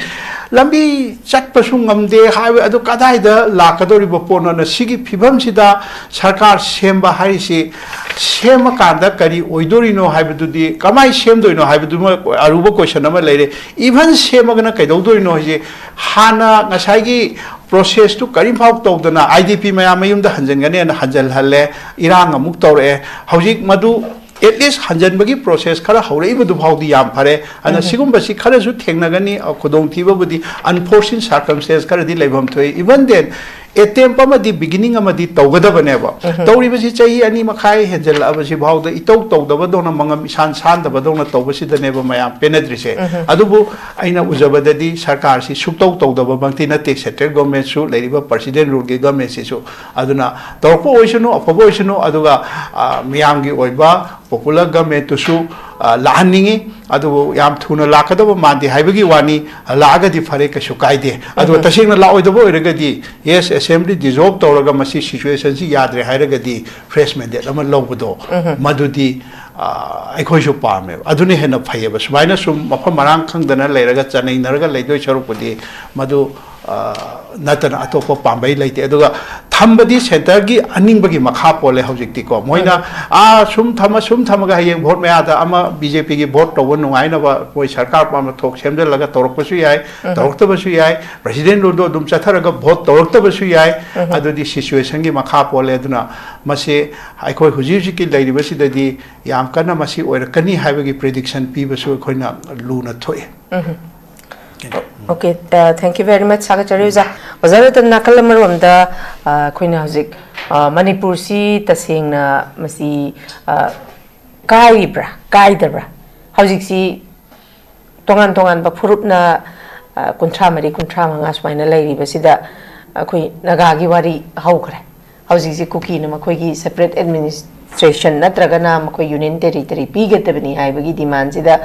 ꯂꯝꯕꯤ ꯆꯠꯄꯁꯨ ꯉꯝꯗꯦ, highway ꯑꯗꯨ ꯀꯗꯥꯏꯗ ꯂꯥꯛꯀꯗꯧꯔꯤꯕ ꯄꯣꯠꯅꯣꯅ? ꯁꯤꯒꯤ ꯐꯤꯕꯝꯁꯤꯗ ꯁꯔꯀꯥꯔ ꯁꯦꯝꯕ ꯍꯥꯏꯔꯤꯁꯤ ꯁꯦꯝꯃꯀꯥꯟꯗ ꯀꯔꯤ ꯑꯣꯏꯗꯣꯔꯤꯅꯣ ꯍꯥꯏꯕꯗꯨꯗꯤ, ꯀꯃꯥꯏꯅ ꯁꯦꯝꯗꯣꯏꯅꯣ ꯍꯥꯏꯕꯗꯨꯃ ꯑꯔꯨꯕ question ꯑꯃ ꯂꯩꯔꯦ꯫ Even ꯁꯦꯝꯃꯒꯅ ꯀꯩꯗꯧꯗꯣꯏꯅꯣ ꯍꯥꯏꯁꯦ? ꯍꯥꯟꯅ ꯉꯁꯥꯏꯒꯤ processꯇꯨ ꯀꯔꯤꯝꯐꯥꯎ ꯇꯧꯗꯅ IDP ꯃꯌꯥꯝ ꯃꯌꯨꯝꯗ ꯍꯟꯖꯤꯟꯒꯅꯦꯅ ꯍꯟꯖꯤꯜꯍꯜꯂꯦ, ꯏꯔꯥꯡ ꯑꯃꯨꯛ ꯇꯧꯔꯛꯑꯦ꯫ ꯍꯧꯖꯤꯛ ꯃꯗꯨ at least ꯍꯟꯖꯤꯟꯕꯒꯤ process ꯈꯔ ꯍꯧꯔꯛꯏꯕꯗꯨ ꯐꯥꯎꯗꯤ ꯌꯥꯝ ꯐꯔꯦ꯫ ꯑꯗꯨꯅ ꯎꯝ꯫ ꯁꯤꯒꯨꯝꯕꯁꯤ ꯈꯔꯁꯨ ꯊꯦꯡꯅꯒꯅꯤ, ꯑ, ꯈꯨꯗꯣꯡꯊꯤꯕꯕꯨꯗꯤ unforeseen circumstance ꯈꯔꯗꯤ ꯂꯩꯐꯝ ꯊꯣꯛꯏ꯫ Even then, attempt ꯑꯃꯗꯤ beginning ꯑꯃꯗꯤ ꯇꯧꯒꯗꯕꯅꯦꯕ꯫ ꯎꯝ꯫ ꯇꯧꯔꯤꯕꯁꯤ ꯆꯍꯤ ꯑꯅꯤ ꯃꯈꯥꯏ ꯍꯦꯟꯖꯜꯂꯛꯑꯕꯁꯤ ꯐꯥꯎꯗ ꯏꯇꯧ ꯇꯧꯗꯕꯗꯧꯅ, ꯃꯉꯝ ꯏꯁꯥꯟ ꯁꯥꯟꯗꯕꯗꯧꯅ ꯇꯧꯕꯁꯤꯗꯅꯦꯕ ꯃꯌꯥꯝ ꯄꯦꯟꯅꯗ꯭ꯔꯤꯁꯦ꯫ ꯎꯝ꯫ ꯑꯗꯨꯕꯨ ꯑꯩꯅ ꯎꯖꯕꯗꯗꯤ ꯁꯔꯀꯥꯔꯁꯤ ꯁꯨꯛꯇꯧ ꯇꯧꯗꯕꯃꯛꯇꯤ ꯅꯠꯇꯦ, central governmentꯁꯨ, ꯂꯩꯔꯤꯕ President ruleꯒꯤ governmentꯁꯤꯁꯨ꯫ ꯑꯗꯨꯅ ꯇꯧꯔꯛꯄ ꯑꯣꯏꯁꯅꯨ, ꯑꯐꯕ ꯑꯣꯏꯁꯅꯨ, ꯑꯗꯨꯒ, ꯑ, ꯃꯤꯌꯥꯝꯒꯤ ꯑꯣꯏꯕ popular governmentꯇꯨꯁꯨ, ꯑ, ꯂꯥꯛꯍꯟꯅꯤꯡꯉꯤ꯫ ꯑꯗꯨꯕꯨ ꯌꯥꯝ ꯊꯨꯅ ꯂꯥꯛꯀꯗꯕ ꯃꯥꯟꯗꯦ ꯍꯥꯏꯕꯒꯤ ꯋꯥꯅꯤ, ꯂꯥꯛꯑꯒꯗꯤ ꯐꯔꯦ, ꯀꯩꯁꯨ ꯀꯥꯏꯗꯦ꯫ ꯑꯗꯨꯒ ꯎꯝ꯫ ꯇꯁꯦꯡꯅ ꯂꯥꯛꯑꯣꯏꯗꯕ ꯑꯣꯏꯔꯒꯗꯤ, yes, assembly dissolve ꯇꯧꯔꯒ ꯃꯁꯤ situation ꯁꯤ ꯌꯥꯗ꯭ꯔꯦ ꯍꯥꯏꯔꯒꯗꯤ fresh mandate ꯑꯃ ꯂꯧꯕꯗꯣ, ꯎꯝ꯫ ꯃꯗꯨꯗꯤ, ꯑ, ꯑꯩꯈꯣꯏꯁꯨ ꯄꯥꯝꯃꯦꯕ꯫ ꯑꯗꯨꯅ ꯍꯦꯟꯅ ꯐꯩꯌꯦꯕ꯫ ꯁꯨꯃꯥꯏꯅ ꯁꯨꯝ ꯃꯐꯝ ꯃꯔꯥꯡ ꯈꯪꯗꯅ ꯂꯩꯔꯒ ꯆꯅꯩꯅꯔꯒ ꯂꯩꯗꯣꯏ ꯁꯔꯨꯛꯄꯨꯗꯤ ꯃꯗꯨ ꯑ, ꯅꯠꯇꯅ ꯑꯇꯣꯞꯄ ꯄꯥꯝꯕꯩ ꯂꯩꯇꯦ꯫ ꯑꯗꯨꯒ ꯊꯝꯕꯗꯤ centreꯒꯤ ꯑꯅꯤꯡꯕꯒꯤ ꯃꯈꯥ ꯄꯣꯜꯂꯦ ꯍꯧꯖꯤꯛꯇꯤꯀꯣ꯫ ꯃꯣꯏꯅ ꯑꯥ ꯁꯨꯝ ꯊꯝꯃ ꯁꯨꯝ ꯊꯝꯃꯒ ꯍꯌꯦꯡ ꯚꯣꯠ ꯃꯌꯥꯗ ꯑꯃ BJPꯒꯤ ꯚꯣꯠ ꯇꯧꯕ ꯅꯨꯡꯉꯥꯏꯅꯕ ꯃꯣꯏ ꯁꯔꯀꯥꯔ ꯑꯃ ꯊꯣꯛ ꯁꯦꯝꯖꯤꯜꯂꯒ ꯇꯧꯔꯛꯄꯁꯨ ꯌꯥꯏ, ꯇꯧꯔꯛꯇꯕꯁꯨ ꯌꯥꯏ꯫ President ruleꯗꯣ ꯑꯗꯨꯝ ꯆꯠꯊꯔꯒ ꯚꯣꯠ ꯇꯧꯔꯛꯇꯕꯁꯨ ꯌꯥꯏ꯫ ꯑꯗꯨꯗꯤ situationꯒꯤ ꯃꯈꯥ ꯄꯣꯜꯂꯦ꯫ ꯑꯗꯨꯅ ꯃꯁꯤ ꯑꯩꯈꯣꯏ ꯍꯧꯖꯤꯛ ꯍꯧꯖꯤꯛꯀꯤ ꯂꯩꯔꯤꯕꯁꯤꯗꯗꯤ ꯌꯥꯝ ꯀꯟꯅ ꯃꯁꯤ ꯑꯣꯏꯔꯛꯀꯅꯤ ꯍꯥꯏꯕꯒꯤ prediction ꯄꯤꯕꯁꯨ ꯑꯩꯈꯣꯏꯅ ꯂꯨꯅ ꯊꯣꯛꯑꯦ꯫ Okay, uh, thank you very much, ꯊꯥꯒꯠꯆꯔꯤ ꯑꯣꯖꯥ꯫ ꯑꯣꯖꯥ ꯔꯇꯟ, ꯅꯥꯀꯜ ꯑꯃꯔꯣꯝꯗ ꯑ, ꯑꯩꯈꯣꯏꯅ ꯍꯧꯖꯤꯛ ꯑ, ꯃꯅꯤꯄꯨꯔꯁꯤ ꯇꯁꯦꯡꯅ ꯃꯁꯤ ꯑ, ꯀꯥꯏꯔꯤꯕ꯭ꯔꯥ ꯀꯥꯏꯗꯕ꯭ꯔꯥ? ꯍꯧꯖꯤꯛꯁꯤ ꯇꯣꯉꯥꯟ ꯇꯣꯉꯥꯟꯕ ꯐꯨꯔꯨꯞꯅ ꯑ, ꯀꯨꯟꯊ꯭ꯔꯥ ꯃꯔꯤ ꯀꯨꯟꯊ꯭ꯔꯥ ꯃꯉꯥ ꯁꯨꯃꯥꯏꯅ ꯂꯩꯔꯤꯕꯁꯤꯗ ꯑꯩꯈꯣꯏ ꯅꯥꯒꯥꯒꯤ ꯋꯥꯔꯤ ꯍꯧꯈ꯭ꯔꯦ꯫ ꯍꯧꯖꯤꯛꯁꯤ ꯀꯨꯀꯤꯅ ꯃꯈꯣꯏꯒꯤ separate administration ꯅꯠꯇ꯭ꯔꯒꯅ ꯃꯈꯣꯏ union territory ꯄꯤꯒꯗꯕꯅꯤ ꯍꯥꯏꯕꯒꯤ demandꯁꯤꯗ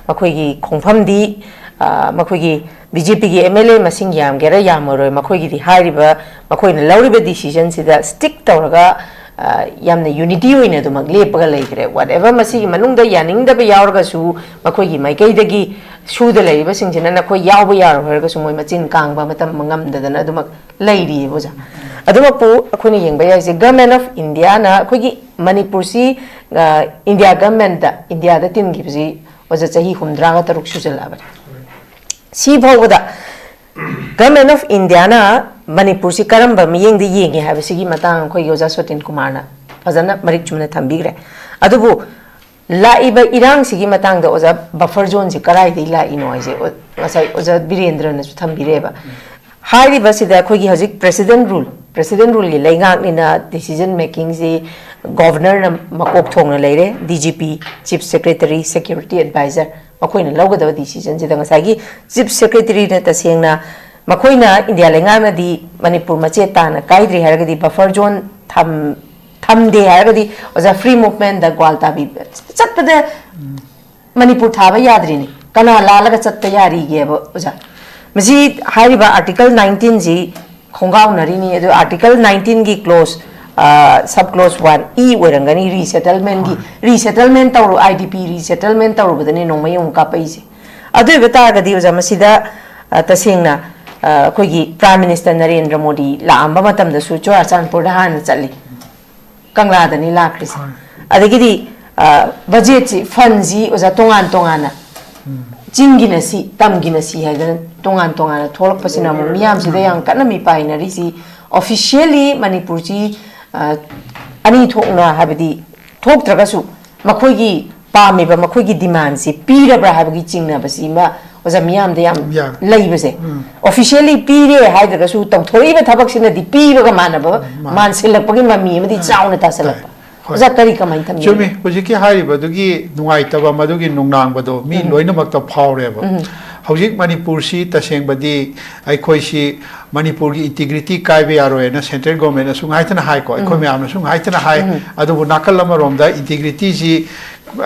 ꯃꯈꯣꯏꯒꯤ ꯈꯣꯡꯐꯝꯗꯤ, ꯑ, ꯃꯈꯣꯏꯒꯤ BJPꯒꯤ MLA ꯃꯁꯤꯡ ꯌꯥꯝꯒꯦꯔꯥ ꯌꯥꯝꯃꯔꯣꯏ, ꯃꯈꯣꯏꯒꯤꯗꯤ ꯍꯥꯏꯔꯤꯕ ꯃꯈꯣꯏꯅ ꯂꯧꯔꯤꯕ decisionꯁꯤꯗ stick ꯇꯧꯔꯒ, ꯑ, ꯌꯥꯝꯅ unity ꯑꯣꯏꯅ ꯑꯗꯨꯃꯛ ꯂꯦꯞꯄꯒ ꯂꯩꯈ꯭ꯔꯦ꯫ Whatever ꯃꯁꯤꯒꯤ ꯃꯅꯨꯡꯗ ꯌꯥꯅꯤꯡꯗꯕ ꯌꯥꯎꯔꯒꯁꯨ ꯃꯈꯣꯏꯒꯤ ꯃꯥꯏꯀꯩꯗꯒꯤ ꯁꯨꯗ ꯂꯩꯔꯤꯕꯁꯤꯡꯁꯤꯅ ꯅꯈꯣꯏ ꯌꯥꯎꯕ ꯌꯥꯔꯣꯏ ꯍꯥꯏꯔꯒꯁꯨ ꯃꯣꯏ ꯃꯆꯤꯟ ꯀꯥꯡꯕ ꯃꯇꯝ ꯉꯝꯗꯗꯅ ꯑꯗꯨꯃꯛ ꯂꯩꯔꯤꯑꯕ ꯑꯣꯖꯥ꯫ ꯑꯗꯨꯃꯛꯄꯨ ꯑꯩꯈꯣꯏꯅ ꯌꯦꯡꯕ ꯌꯥꯏꯁꯦ, Government of Indiaꯅ ꯑꯩꯈꯣꯏꯒꯤ ꯃꯅꯤꯄꯨꯔꯁꯤ, ꯑ, India governmentꯇ, Indiaꯗ ꯇꯤꯟꯈꯤꯕꯁꯤ ꯑꯣꯖꯥ ꯆꯍꯤ ꯍꯨꯝꯗ꯭ꯔꯥꯒ ꯇꯔꯨꯛ ꯁꯨꯖꯜꯂꯛꯑꯕꯅꯤ꯫ ꯁꯤ ꯐꯥꯎꯕꯗ Government of Indiaꯅ ꯃꯅꯤꯄꯨꯔꯁꯤ ꯀꯔꯝꯕ ꯃꯤꯠꯌꯦꯡꯗ ꯌꯦꯡꯉꯤ ꯍꯥꯏꯕꯁꯤꯒꯤ ꯃꯇꯥꯡ ꯑꯩꯈꯣꯏꯒꯤ ꯑꯣꯖꯥ ꯁꯣꯇꯤꯟ ꯀꯨꯃꯥꯔꯅ ꯐꯖꯅ ꯃꯔꯤꯛ ꯆꯨꯝꯅ ꯊꯝꯕꯤꯈ꯭ꯔꯦ꯫ ꯑꯗꯨꯕꯨ ꯂꯥꯛꯏꯕ ꯏꯔꯥꯡꯁꯤꯒꯤ ꯃꯇꯥꯡꯗ ꯑꯣꯖꯥ, buffer zoneꯁꯤ ꯀꯗꯥꯏꯗꯒꯤ ꯂꯥꯛꯏꯅꯣ ꯍꯥꯏꯁꯦ ꯑꯣ-, ꯉꯁꯥꯏ ꯑꯣꯖꯥ ꯕꯤꯔꯦꯟꯗ꯭ꯔꯅꯁꯨ ꯊꯝꯕꯤꯔꯦꯕ꯫ ꯍꯥꯏꯔꯤꯕꯁꯤꯗ ꯑꯩꯈꯣꯏꯒꯤ ꯍꯧꯖꯤꯛ President rule, President ruleꯒꯤ ꯂꯩꯉꯥꯛꯅꯤꯅ decision makingꯁꯤ Governorꯅ ꯃꯀꯣꯛ ꯊꯣꯡꯅ ꯂꯩꯔꯦ, DGP, Chief Secretary, Security Advisor, ꯃꯈꯣꯏꯅ ꯂꯧꯒꯗꯕ decisionꯁꯤꯗ ꯉꯁꯥꯏꯒꯤ Chief Secretaryꯅ ꯇꯁꯦꯡꯅ ꯃꯈꯣꯏꯅ ꯏꯟꯗꯤꯌꯥ ꯂꯩꯉꯥꯛꯅꯗꯤ ꯃꯅꯤꯄꯨꯔ ꯃꯆꯦꯠ ꯇꯥꯅ ꯀꯥꯏꯗ꯭ꯔꯤ ꯍꯥꯏꯔꯒꯗꯤ buffer zone ꯊꯝ-, ꯊꯝꯗꯦ ꯍꯥꯏꯔꯒꯗꯤ ꯑꯣꯖꯥ free movementꯗ ꯒ꯭ꯋꯥꯜ ꯇꯥꯕꯤ ꯆꯠꯄꯗ ꯃꯅꯤꯄꯨꯔ ꯊꯥꯕ ꯌꯥꯗ꯭ꯔꯤꯅꯤ꯫ ꯀꯅꯥ ꯂꯥꯜꯂꯒ ꯆꯠꯄ ꯌꯥꯔꯤꯒꯦꯕ ꯑꯣꯖꯥ? ꯃꯁꯤ ꯍꯥꯏꯔꯤꯕ Article nineteenꯁꯤ ꯈꯣꯡꯒꯥꯎꯅꯔꯤꯅꯤ꯫ ꯑꯗꯨ Article nineteenꯒꯤ clause, ꯑ, sub clause one E ꯑꯣꯏꯔꯝꯒꯅꯤ, resettlementꯀꯤ, resettlement ꯇꯧꯔꯨ, IDP resettlement ꯇꯧꯔꯨꯕꯗꯅꯦ ꯅꯣꯡꯃꯩ ꯑꯃꯨꯛ ꯀꯥꯞꯄꯛꯏꯁꯦ꯫ ꯑꯗꯨ ꯑꯣꯏꯕ ꯇꯥꯔꯒꯗꯤ ꯑꯣꯖꯥ, ꯃꯁꯤꯗ, ꯑ, ꯇꯁꯦꯡꯅ ꯑ, ꯑꯩꯈꯣꯏꯒꯤ Prime Minister ꯅꯔꯦꯟꯗ꯭ꯔ ꯃꯣꯗꯤ ꯂꯥꯛꯑꯝꯕ ꯃꯇꯝꯗꯁꯨ ꯆꯨꯔꯥꯆꯥꯟꯄꯨꯔꯗ ꯍꯥꯟꯅ ꯆꯠꯂꯤ, ꯀꯪꯂꯥꯗꯅꯤ ꯂꯥꯛꯈ꯭ꯔꯤꯁꯦ꯫ ꯑꯗꯒꯤꯗꯤ, ꯑ, ꯕꯖꯦꯠꯁꯤ, ꯐꯟꯁꯤ, ꯑꯣꯖꯥ, ꯇꯣꯉꯥꯟ ꯇꯣꯉꯥꯟꯅ, ꯆꯤꯡꯒꯤꯅ ꯁꯤ, ꯇꯝꯒꯤꯅ ꯁꯤ ꯍꯥꯏꯗꯅ ꯇꯣꯉꯥꯟ ꯇꯣꯉꯥꯟꯅ ꯊꯣꯛꯂꯛꯄꯁꯤꯅ ꯑꯃꯨꯛ ꯃꯤꯌꯥꯝꯁꯤꯗ ꯌꯥꯝ ꯀꯟꯅ ꯃꯤꯄꯥꯏꯅꯔꯤꯁꯤ꯫ Officially ꯃꯅꯤꯄꯨꯔꯁꯤ, ꯑ, ꯑꯅꯤ ꯊꯣꯛꯅ, ꯍꯥꯏꯕꯗꯤ ꯊꯣꯛꯇ꯭ꯔꯒꯁꯨ ꯃꯈꯣꯏꯒꯤ ꯄꯥꯝꯃꯤꯕ, ꯃꯈꯣꯏꯒꯤ demandꯁꯤ ꯄꯤꯔꯕ꯭ꯔꯥ ꯍꯥꯏꯕꯒꯤ ꯆꯤꯡꯅꯕꯁꯤꯃ ꯑꯣꯖꯥ ꯃꯤꯌꯥꯝꯗ ꯌꯥꯝ ꯌꯥꯝ꯫ ꯂꯩꯕꯁꯦ꯫ Officially ꯄꯤꯔꯦ ꯍꯥꯏꯗ꯭ꯔꯒꯁꯨ ꯇꯧꯊꯣꯔꯛꯏꯕ ꯊꯕꯛꯁꯤꯅꯗꯤ ꯄꯤꯕꯒ ꯃꯥꯟꯅꯕ, ꯃꯥ-, ꯃꯥꯟꯁꯤꯜꯂꯛꯄꯒꯤ ꯃꯃꯤ ꯑꯃꯗꯤ ꯇꯥꯏ꯫ ꯆꯥꯎꯅ ꯇꯥꯁꯤꯜꯂꯛꯄ꯫ ꯍꯣꯏ꯫ ꯑꯣꯖꯥ, ꯀꯔꯤ, ꯀꯃꯥꯏꯅ ꯊꯝꯕꯤꯒꯦ? ꯆꯨꯝꯃꯤ꯫ ꯍꯧꯖꯤꯛꯀꯤ ꯍꯥꯏꯔꯤꯕꯗꯨꯒꯤ ꯅꯨꯡꯉꯥꯏꯇꯕ, ꯃꯗꯨꯒꯤ ꯅꯨꯡꯅꯥꯡꯕꯗꯣ ꯃꯤ ꯂꯣꯏꯅꯃꯛꯇ ꯐꯥꯎꯔꯦꯕ꯫ ꯍꯧꯖꯤꯛ ꯃꯅꯤꯄꯨꯔꯁꯤ ꯇꯁꯦꯡꯕꯗꯤ ꯑꯩꯈꯣꯏꯁꯤ ꯃꯅꯤꯄꯨꯔꯒꯤ integrity ꯀꯥꯏꯕ ꯌꯥꯔꯣꯏꯅ central governmentꯅꯁꯨ ꯉꯥꯏꯇꯅ ꯍꯥꯏꯀꯣ, ꯑꯩꯈꯣꯏ ꯃꯌꯥꯝꯅꯁꯨ ꯉꯥꯏꯇꯅ ꯍꯥꯏ꯫ ꯑꯗꯨꯕꯨ ꯅꯥꯀꯜ ꯑꯃꯔꯣꯝꯗ integrityꯁꯤ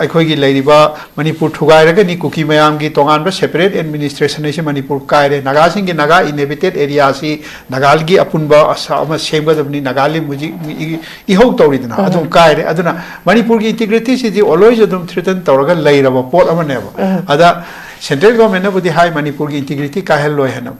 ꯑꯩꯈꯣꯏꯒꯤ ꯂꯩꯔꯤꯕ ꯃꯅꯤꯄꯨꯔ ꯊꯨꯒꯥꯏꯔꯒꯅꯤ, ꯀꯨꯀꯤ ꯃꯌꯥꯝꯒꯤ ꯇꯣꯉꯥꯟꯕ separate administration ꯍꯥꯏꯁꯤ ꯃꯅꯤꯄꯨꯔ ꯀꯥꯏꯔꯦ, ꯅꯥꯒꯥꯁꯤꯡꯒꯤ ꯅꯥꯒꯥ inhabited areaꯁꯤ ꯅꯥꯒꯥꯒꯤ ꯑꯄꯨꯟꯕ ꯑꯁꯥ ꯑꯃ ꯁꯦꯝꯒꯗꯕꯅꯤ, ꯅꯥꯒꯥꯂꯦꯟ ꯍꯧꯖꯤꯛ ꯏ-, ꯏꯍꯧ ꯇꯧꯔꯤꯗꯅ, ꯑꯗꯨꯝ ꯀꯥꯏꯔꯦ꯫ ꯑꯗꯨꯅ ꯃꯅꯤꯄꯨꯔꯒꯤ integrityꯁꯤꯗꯤ always ꯑꯗꯨꯝ threaten ꯇꯧꯔꯒ ꯂꯩꯔꯕ ꯄꯣꯠ ꯑꯃꯅꯦꯕ꯫ ꯑꯗ central governmentꯅꯕꯨꯗꯤ ꯍꯥꯏ ꯃꯅꯤꯄꯨꯔꯒꯤ integrity ꯀꯥꯏꯍꯜꯂꯣꯏ ꯍꯥꯏꯅ꯫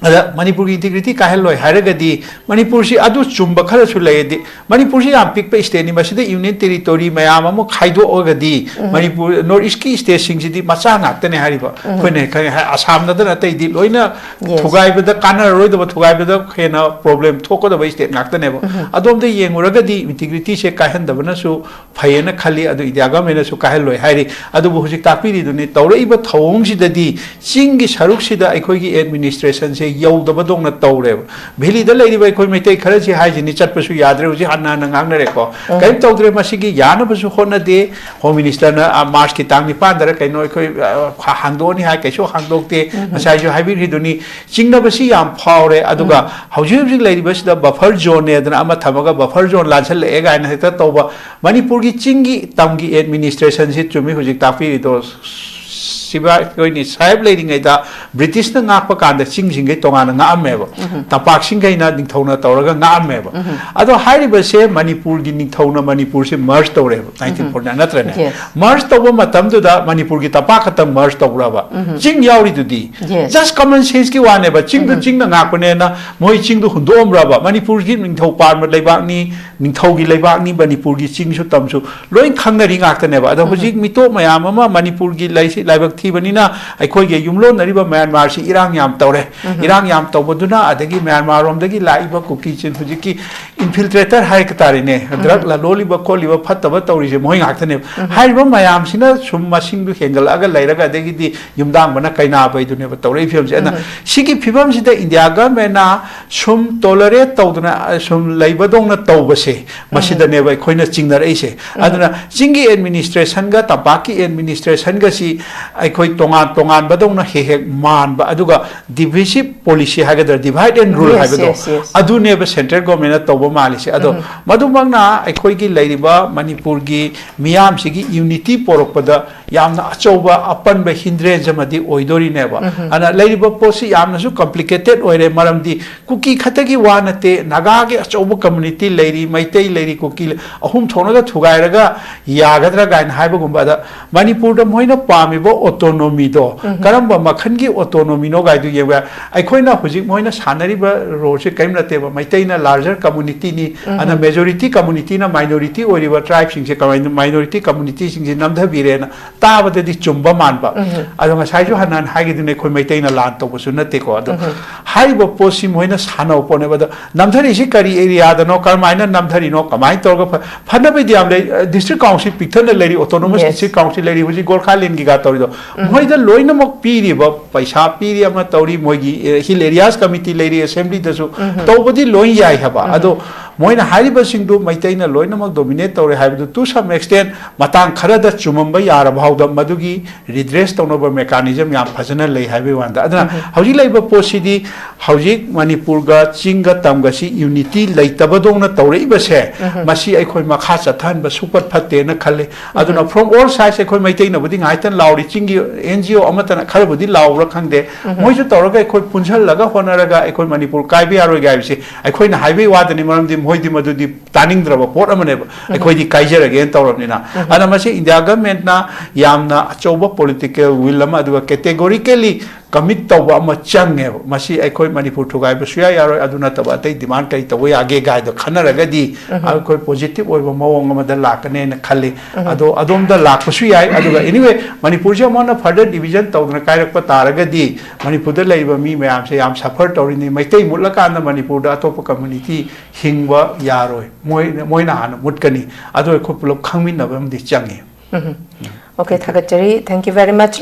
ꯑꯗ ꯃꯅꯤꯄꯨꯔꯒꯤ integrity ꯀꯥꯏꯍꯜꯂꯣꯏ ꯍꯥꯏꯔꯒꯗꯤ ꯃꯅꯤꯄꯨꯔꯁꯤ ꯑꯗꯨ ꯆꯨꯝꯕ ꯈꯔꯁꯨ ꯂꯩꯔꯗꯤ, ꯃꯅꯤꯄꯨꯔꯁꯤ ꯌꯥꯝ ꯄꯤꯛꯄ stateꯅꯤ, ꯃꯁꯤꯗ union territory ꯃꯌꯥꯝ ꯑꯃ ꯈꯥꯏꯗꯣꯛꯑꯒꯗꯤ ꯃꯅꯤꯄꯨꯔ, North Eastꯀꯤ stateꯁꯤꯡꯁꯤꯗꯤ ꯃꯆꯥ ꯉꯥꯛꯇꯅꯦ ꯍꯥꯏꯔꯤꯕ꯫ ꯑꯩꯈꯣꯏꯅ ꯈꯪꯉꯦ ꯍꯥꯏ, ꯑꯁꯥꯝ ꯅꯠꯇꯅ ꯑꯇꯩꯗꯤ ꯂꯣꯏꯅ ꯊꯨꯒꯥꯏꯕꯗ ꯀꯥꯟꯅꯔꯔꯣꯏꯗꯕ, ꯊꯨꯒꯥꯏꯕꯗ ꯍꯦꯟꯅ problem ꯊꯣꯛꯀꯗꯕ state ꯉꯥꯛꯇꯅꯦꯕ꯫ ꯑꯗꯣꯝꯗ ꯌꯦꯡꯉꯨꯔꯒꯗꯤ integrityꯁꯦ ꯀꯥꯏꯍꯟꯗꯕꯅꯁꯨ ꯐꯩꯌꯦꯅ ꯈꯜꯂꯤ꯫ ꯑꯗꯨ India governmentꯅꯁꯨ ꯀꯥꯏꯍꯜꯂꯣꯏ ꯍꯥꯏꯔꯤ꯫ ꯑꯗꯨꯕꯨ ꯍꯧꯖꯤꯛ ꯇꯥꯛꯄꯤꯔꯤꯗꯨꯅꯤ, ꯇꯧꯔꯛꯏꯕ ꯊꯧꯑꯣꯡꯁꯤꯗꯗꯤ ꯆꯤꯡꯒꯤ ꯁꯔꯨꯛꯁꯤꯗ ꯑꯩꯈꯣꯏꯒꯤ administrationꯁꯦ ꯌꯧꯗꯕꯗꯧꯅ ꯇꯧꯔꯦꯕ꯫ Valleyꯗ ꯂꯩꯔꯤꯕ ꯑꯩꯈꯣꯏ ꯃꯩꯇꯩ ꯈꯔꯁꯤ ꯍꯥꯏꯁꯤꯅꯤ, ꯆꯠꯄꯁꯨ ꯌꯥꯗ꯭ꯔꯦ, ꯍꯧꯖꯤꯛ ꯍꯟꯅ ꯍꯟꯅ ꯉꯥꯡꯅꯔꯦꯀꯣ꯫ ꯀꯔꯤꯝ ꯇꯧꯗ꯭ꯔꯦ, ꯃꯁꯤꯒꯤ ꯌꯥꯅꯕꯁꯨ ꯍꯣꯠꯅꯗꯦ꯫ Home Ministerꯅ, ꯑ, Marchꯀꯤ ꯇꯥꯡ ꯅꯤꯄꯥꯟꯗꯔ ꯀꯩꯅꯣ ꯑꯩꯈꯣꯏ, ꯑ, ꯍꯥ-, ꯍꯥꯡꯗꯣꯛꯑꯅꯤ ꯍꯥꯏ, ꯀꯩꯁꯨ ꯍꯥꯡꯗꯣꯛꯇꯦ꯫ ꯉꯁꯥꯏꯁꯨ ꯍꯥꯏꯕꯤꯈ꯭ꯔꯤꯗꯨꯅꯤ, ꯆꯤꯡꯅꯕꯁꯤ ꯌꯥꯝ ꯐꯥꯎꯔꯦ꯫ ꯑꯗꯨꯒ ꯍꯧꯖꯤꯛ ꯍꯧꯖꯤꯛ ꯂꯩꯔꯤꯕꯁꯤꯗ buffer zoneꯅꯦꯗꯅ ꯑꯃ ꯊꯝꯃꯒ buffer zone ꯂꯥꯟꯁꯜꯂꯛꯑꯦ ꯀꯥꯏꯅ ꯍꯦꯛꯇ ꯇꯧꯕ꯫ ꯃꯅꯤꯄꯨꯔꯒꯤ ꯆꯤꯡꯒꯤ ꯇꯝꯒꯤ administrationꯁꯤ ꯆꯨꯝꯃꯤ ꯍꯧꯖꯤꯛ ꯇꯥꯛꯄꯤꯔꯤꯗꯣ, ꯁꯤꯕꯥ ꯑꯩꯈꯣꯏꯅꯤ ꯁꯥꯍꯦꯕ ꯂꯩꯔꯤꯉꯩꯗ ꯕ꯭ꯔꯤꯇꯤꯁꯅ ꯉꯥꯛꯄ ꯀꯥꯟꯗ ꯆꯤꯡꯁꯤꯡꯈꯩ ꯇꯣꯉꯥꯟꯅ ꯉꯥꯛꯑꯝꯃꯦꯕ꯫ ꯇꯝꯄꯥꯛꯁꯤꯡꯈꯩꯅ ꯅꯤꯡꯊꯧꯅ ꯇꯧꯔꯒ ꯉꯥꯛꯑꯝꯃꯦꯕ꯫ ꯑꯗꯣ ꯍꯥꯏꯔꯤꯕꯁꯦ ꯃꯅꯤꯄꯨꯔꯒꯤ ꯅꯤꯡꯊꯧꯅ ꯃꯅꯤꯄꯨꯔꯁꯦ ꯃꯔꯖ ꯇꯧꯔꯦꯕ, ꯅꯥꯏꯟꯇꯤꯟ ꯐꯣꯔꯇꯤ ꯅꯥꯏꯟ, ꯅꯠꯇ꯭ꯔꯅꯦ? Yes. ꯃꯔꯖ ꯇꯧꯕ ꯃꯇꯝꯗꯨꯗ ꯃꯅꯤꯄꯨꯔꯒꯤ ꯇꯝꯄꯥꯛ ꯈꯛꯇꯪ ꯃꯔꯖ ꯇꯧꯕ꯭ꯔꯕ? Yes. ꯆꯤꯡ ꯌꯥꯎꯔꯤꯗꯨꯗꯤ꯫ Yes. Just common sense ꯀꯤ ꯋꯥꯅꯦꯕ, ꯆꯤꯡꯗꯨ ꯆꯤꯡꯅ ꯉꯥꯛꯄꯅꯦꯅ ꯃꯣꯏ ꯆꯤꯡꯗꯨ ꯍꯨꯟꯗꯣꯛꯑꯝꯕ꯭ꯔꯕ? ꯃꯅꯤꯄꯨꯔꯒꯤ ꯅꯤꯡꯊꯧ ꯄꯥꯟꯕ ꯂꯩꯕꯥꯛꯅꯤ, ꯅꯤꯡꯊꯧꯒꯤ ꯂꯩꯕꯥꯛꯅꯤ, ꯃꯅꯤꯄꯨꯔꯒꯤ ꯆꯤꯡꯁꯨ ꯇꯝꯁꯨ ꯂꯣꯏ ꯈꯪꯅꯔꯤ ꯉꯥꯛꯇꯅꯦꯕ꯫ ꯑꯗꯣ ꯍꯧꯖꯤꯛ ꯃꯤꯇꯣꯞ ꯃꯌꯥꯝ ꯑꯃ ꯃꯅꯤꯄꯨꯔꯒꯤ ꯂꯩꯁꯤ-, ꯂꯥꯏꯕꯛ ꯊꯤꯕꯅꯤꯅ ꯑꯩꯈꯣꯏꯒꯤ ꯌꯨꯝꯂꯣꯟꯅꯔꯤꯕ ꯃ꯭ꯌꯥꯟꯃꯥꯔꯁꯤ ꯏꯔꯥꯡ ꯌꯥꯝ ꯇꯧꯔꯦ꯫ ꯏꯔꯥꯡ ꯌꯥꯝ ꯇꯧꯕꯗꯨꯅ ꯑꯗꯒꯤ ꯃ꯭ꯌꯥꯟꯃꯥꯔꯔꯣꯝꯗꯒꯤ ꯂꯥꯛꯏꯕ ꯀꯨꯀꯤꯁꯤꯡ ꯍꯧꯖꯤꯛꯀꯤ infiltrator ꯍꯥꯏ ꯇꯥꯔꯦꯅꯦ, ꯗ꯭ꯔꯒ ꯂꯂꯣꯜꯂꯤꯕ ꯈꯣꯠꯂꯤꯕ ꯐꯠꯇꯕ ꯇꯧꯔꯤꯁꯦ ꯃꯣꯏ ꯉꯥꯛꯇꯅꯦꯕ꯫ ꯍꯥꯏꯔꯤꯕ ꯃꯌꯥꯝꯁꯤꯅ ꯁꯨꯝ ꯃꯁꯤꯡꯗꯨ ꯍꯦꯟꯒꯠꯂꯛꯑꯒ ꯂꯩꯔꯒ ꯑꯗꯒꯤꯗꯤ ꯌꯨꯝꯗꯥꯡꯕꯅ ꯀꯩꯅꯥꯕꯩꯗꯨꯅꯦꯕ ꯇꯧꯔꯛꯏ ꯐꯤꯕꯝꯁꯦ꯫ ꯑꯗꯨꯅ ꯁꯤꯒꯤ ꯐꯤꯕꯝꯁꯤꯗ ꯏꯟꯗꯤꯌꯥ ꯒꯚꯔꯟꯃꯦꯟꯅ ꯁꯨꯝ tolerate ꯇꯧꯗꯅ, ꯑ, ꯁꯨꯝ ꯂꯩꯕꯗꯧꯅ ꯇꯧꯕꯁꯦ, ꯃꯁꯤꯗꯅꯦꯕ ꯑꯩꯈꯣꯏꯅ ꯆꯤꯡꯅꯔꯛꯏꯁꯦ꯫ ꯑꯗꯨꯅ ꯆꯤꯡꯒꯤ administration ꯒ ꯇꯝꯄꯥꯛꯀꯤ administration ꯒꯁꯤ ꯑꯩꯈꯣꯏ ꯇꯣꯉꯥꯟ ꯇꯣꯉꯥꯟꯕꯗꯧꯅ ꯍꯦꯛ ꯍꯦꯛ ꯃꯥꯟꯕ, ꯑꯗꯨꯒ divisive policy ꯍꯥꯏꯒꯗ꯭ꯔꯥ, divide and rule Yes, ꯍꯥꯏꯕꯗꯣ, yes, yes. ꯑꯗꯨꯅꯦꯕ central government ꯅ ꯇꯧꯕ ꯃꯥꯜꯂꯤꯁꯦ꯫ ꯑꯗꯣ ꯃꯗꯨꯃꯛꯅ ꯑꯩꯈꯣꯏꯒꯤ ꯂꯩꯔꯤꯕ ꯃꯅꯤꯄꯨꯔꯒꯤ ꯃꯤꯌꯥꯝꯁꯤꯒꯤ unity ꯄꯣꯔꯛꯄꯗ ꯌꯥꯝꯅ ꯑꯆꯧꯕ ꯑꯄꯟꯕ hindrance ꯑꯃꯗꯤ ꯑꯣꯏꯗꯣꯔꯤꯅꯦꯕ꯫ ꯑꯗꯨꯅ ꯂꯩꯔꯤꯕ ꯄꯣꯠꯁꯤ ꯌꯥꯝꯅꯁꯨ complicated ꯑꯣꯏꯔꯦ, ꯃꯔꯝꯗꯤ ꯀꯨꯀꯤ ꯈꯛꯇꯒꯤ ꯋꯥ ꯅꯠꯇꯦ, ꯅꯥꯒꯥꯒꯤ ꯑꯆꯧꯕ community ꯂꯩꯔꯤ, ꯃꯩꯇꯩ ꯂꯩꯔꯤ, ꯀꯨꯀꯤ ꯂꯩ-, ꯑꯍꯨꯝ ꯊꯣꯛꯅꯒ ꯊꯨꯒꯥꯏꯔꯒ ꯌꯥꯒꯗ꯭ꯔꯥ ꯀꯥꯏꯅ ꯍꯥꯏꯕꯒꯨꯝꯕ꯫ ꯑꯗ ꯃꯅꯤꯄꯨꯔꯗ ꯃꯣꯏꯅ ꯄꯥꯝꯃꯤꯕ autonomy ꯗꯣ ꯀꯔꯝꯕ ꯃꯈꯜꯒꯤ autonomy ꯅꯣ ꯀꯥꯏꯗꯨ ꯌꯦꯡꯕ ꯌꯥꯏ꯫ ꯑꯩꯈꯣꯏꯅ ꯍꯧꯖꯤꯛ ꯃꯣꯏꯅ ꯁꯥꯟꯅꯔꯤꯕ role ꯁꯦ ꯀꯔꯤꯝ ꯅꯠꯇꯦꯕ, ꯃꯩꯇꯩꯅ larger community ꯅꯤ, ꯑꯗꯨꯅ majority community ꯅ minority ꯑꯣꯏꯔꯤꯕ tribe ꯁꯤꯡꯁꯦ ꯀꯃꯥꯏꯅ minority community ꯁꯤꯡꯁꯦ ꯅꯝꯊꯕꯤꯔꯦꯅ ꯇꯥꯕꯗꯗꯤ ꯆꯨꯝꯕ ꯃꯥꯟꯕ꯫ ꯑꯗꯣ ꯉꯁꯥꯏꯁꯨ ꯍꯥꯟꯅ ꯍꯥꯏꯅ ꯍꯥꯏꯈꯤꯗꯨꯅ ꯑꯩꯈꯣꯏ ꯃꯩꯇꯩꯅ ꯂꯥꯟ ꯇꯧꯕꯁꯨ ꯅꯠꯇꯦꯀꯣ꯫ ꯑꯗꯣ ꯍꯥꯏꯔꯤꯕ ꯄꯣꯠꯁꯤ ꯃꯣꯏꯅ ꯁꯥꯟꯅꯕ ꯄꯣꯠꯅꯦꯕ꯫ ꯑꯗꯣ ꯅꯝꯊꯔꯤꯁꯤ ꯀꯔꯤ area ꯗꯅꯣ, ꯀꯔꯝꯍꯥꯏꯅ ꯅꯝꯊꯔꯤꯅꯣ, ꯀꯃꯥꯏꯅ ꯇꯧꯔꯒ ꯐ-, ꯐꯅꯕꯩꯗꯤ ꯌꯥꯝ ꯂꯩ꯫ ꯑ, district council ꯄꯤꯛꯊꯟꯅ ꯂꯩꯔꯤ, autonomous Yes. district council ꯂꯩꯔꯤ, ꯍꯧꯖꯤꯛ Gorkhaland ꯒꯤꯒ ꯇꯧꯔꯤꯗꯣ꯫ ꯃꯣꯏꯗ ꯂꯣꯏꯅꯃꯛ ꯄꯤꯔꯤꯕ ꯄꯩꯁꯥ ꯄꯤꯔꯤ ꯑꯃ ꯇꯧꯔꯤ, ꯃꯣꯏꯒꯤ, ꯑ, hill areas committee ꯂꯩꯔꯤ, assembly ꯗꯁꯨ ꯇꯧꯕꯗꯤ ꯂꯣꯏ ꯌꯥꯏ ꯍꯥꯏꯕ꯫ ꯑꯗꯣ ꯃꯣꯏꯅ ꯍꯥꯏꯔꯤꯕꯁꯤꯡꯗꯨ ꯃꯩꯇꯩꯅ ꯂꯣꯏꯅꯃꯛ dominate ꯇꯧꯔꯦ ꯍꯥꯏꯕꯗꯨ, to some extent, ꯃꯇꯥꯡ ꯈꯔꯗ ꯆꯨꯝꯃꯝꯕ ꯌꯥꯔꯕ ꯐꯥꯎꯗ, ꯃꯗꯨꯒꯤ redress ꯇꯧꯅꯕ mechanism ꯌꯥꯝ ꯐꯖꯅ ꯂꯩ ꯍꯥꯏꯕꯒꯤ ꯋꯥꯅꯤꯗ꯫ ꯑꯗꯨꯅ ꯎꯝ꯫ ꯍꯧꯖꯤꯛ ꯂꯩꯔꯤꯕ ꯄꯣꯠꯁꯤꯗꯤ, ꯍꯧꯖꯤꯛ ꯃꯅꯤꯄꯨꯔꯒ ꯆꯤꯡꯒ ꯇꯝꯒꯁꯤ unity ꯂꯩꯇꯕꯗꯧꯅ ꯇꯧꯔꯛꯏꯕꯁꯦ, ꯎꯝ꯫ ꯃꯁꯤ ꯑꯩꯈꯣꯏ ꯃꯈꯥ ꯆꯠꯊꯍꯟꯕ ꯁꯨꯡꯐꯠ ꯐꯠꯇꯦꯅ ꯈꯜꯂꯤ꯫ ꯑꯗꯨꯅ ꯎꯝ꯫ From all sides, ꯑꯩꯈꯣꯏ ꯃꯩꯇꯩꯅꯕꯨꯗꯤ ꯉꯥꯏꯇꯅ ꯂꯥꯎꯔꯤ, ꯆꯤꯡꯒꯤ N G O ꯑꯃꯠꯇꯅ ꯈꯔꯕꯨꯗꯤ ꯂꯥꯎꯕ꯭ꯔꯥ ꯈꯪꯗꯦ, ꯎꯝ꯫ ꯃꯣꯏꯁꯨ ꯇꯧꯔꯒ ꯑꯩꯈꯣꯏ ꯄꯨꯟꯁꯤꯜꯂꯒ ꯍꯣꯠꯅꯔꯒ ꯑꯩꯈꯣꯏ ꯃꯅꯤꯄꯨꯔ ꯀꯥꯏꯕ ꯌꯥꯔꯣꯏ ꯍꯥꯏꯕꯁꯤ ꯑꯩꯈꯣꯏꯅ ꯍꯥꯏꯕꯒꯤ ꯋꯥꯗꯅꯤ, ꯃꯔꯝꯗꯤ ꯃꯣꯏꯗꯤ ꯃꯗꯨꯗꯤ ꯇꯥꯅꯤꯡꯗ꯭ꯔꯕ ꯄꯣꯠ ꯑꯃꯅꯦꯕ, ꯎꯝ꯫ ꯑꯩꯈꯣꯏꯗꯤ ꯀꯥꯏꯖꯔꯒꯦꯅ ꯇꯧꯔꯕꯅꯤꯅ꯫ ꯎꯝ꯫ ꯑꯗꯨꯅ ꯃꯁꯤ India government ꯅ ꯌꯥꯝꯅ ꯑꯆꯧꯕ political will ꯑꯃ, ꯑꯗꯨꯒ categorically commit ꯇꯧꯕ ꯑꯃ ꯆꯪꯉꯦꯕ꯫ ꯃꯁꯤ ꯑꯩꯈꯣꯏ ꯃꯅꯤꯄꯨꯔ ꯊꯨꯒꯥꯏꯕ ꯁꯨꯡꯌꯥ ꯌꯥꯔꯣꯏ, ꯑꯗꯨ ꯅꯠꯇꯕ ꯑꯇꯩ demand ꯀꯔꯤ ꯇꯧꯕ ꯌꯥꯒꯦ ꯀꯥꯏꯗꯣ ꯈꯟꯅꯔꯒꯗꯤ ꯎꯝ꯫ ꯑꯩꯈꯣꯏ positive ꯑꯣꯏꯕ ꯃꯑꯣꯡ ꯑꯃꯗ ꯂꯥꯛꯀꯅꯦꯅ ꯈꯜꯂꯤ꯫ ꯎꯝ꯫ ꯑꯗꯣ ꯑꯗꯣꯝꯗ ꯂꯥꯛꯄꯁꯨ ꯌꯥꯏ꯫ ꯑꯗꯨꯒ anyway, ꯃꯅꯤꯄꯨꯔꯁꯦ ꯑꯃꯨꯛ ꯍꯟꯅ further division ꯇꯧꯗꯅ ꯀꯥꯏꯔꯛꯄ ꯇꯥꯔꯒꯗꯤ ꯃꯅꯤꯄꯨꯔꯗ ꯂꯩꯔꯤꯕ ꯃꯤ ꯃꯌꯥꯝꯁꯦ ꯌꯥꯝ suffer ꯇꯧꯔꯤꯅꯤ꯫ ꯃꯩꯇꯩ ꯃꯨꯠꯂꯀꯥꯟꯗ ꯃꯅꯤꯄꯨꯔꯗ ꯑꯇꯣꯞꯄ community ꯍꯤꯡꯕ ꯌꯥꯔꯣꯏ, ꯃꯣꯏ, ꯃꯣꯏꯅ ꯍꯥꯟꯅ ꯃꯨꯠꯀꯅꯤ꯫ ꯑꯗꯨ ꯑꯩꯈꯣꯏ ꯄꯨꯂꯞ ꯈꯪꯃꯤꯟꯅꯕ ꯑꯃꯗꯤ ꯆꯪꯉꯤ꯫ ꯎꯝ꯫ Okay, ꯊꯥꯒꯠꯆꯔꯤ꯫ Thank you very much꯫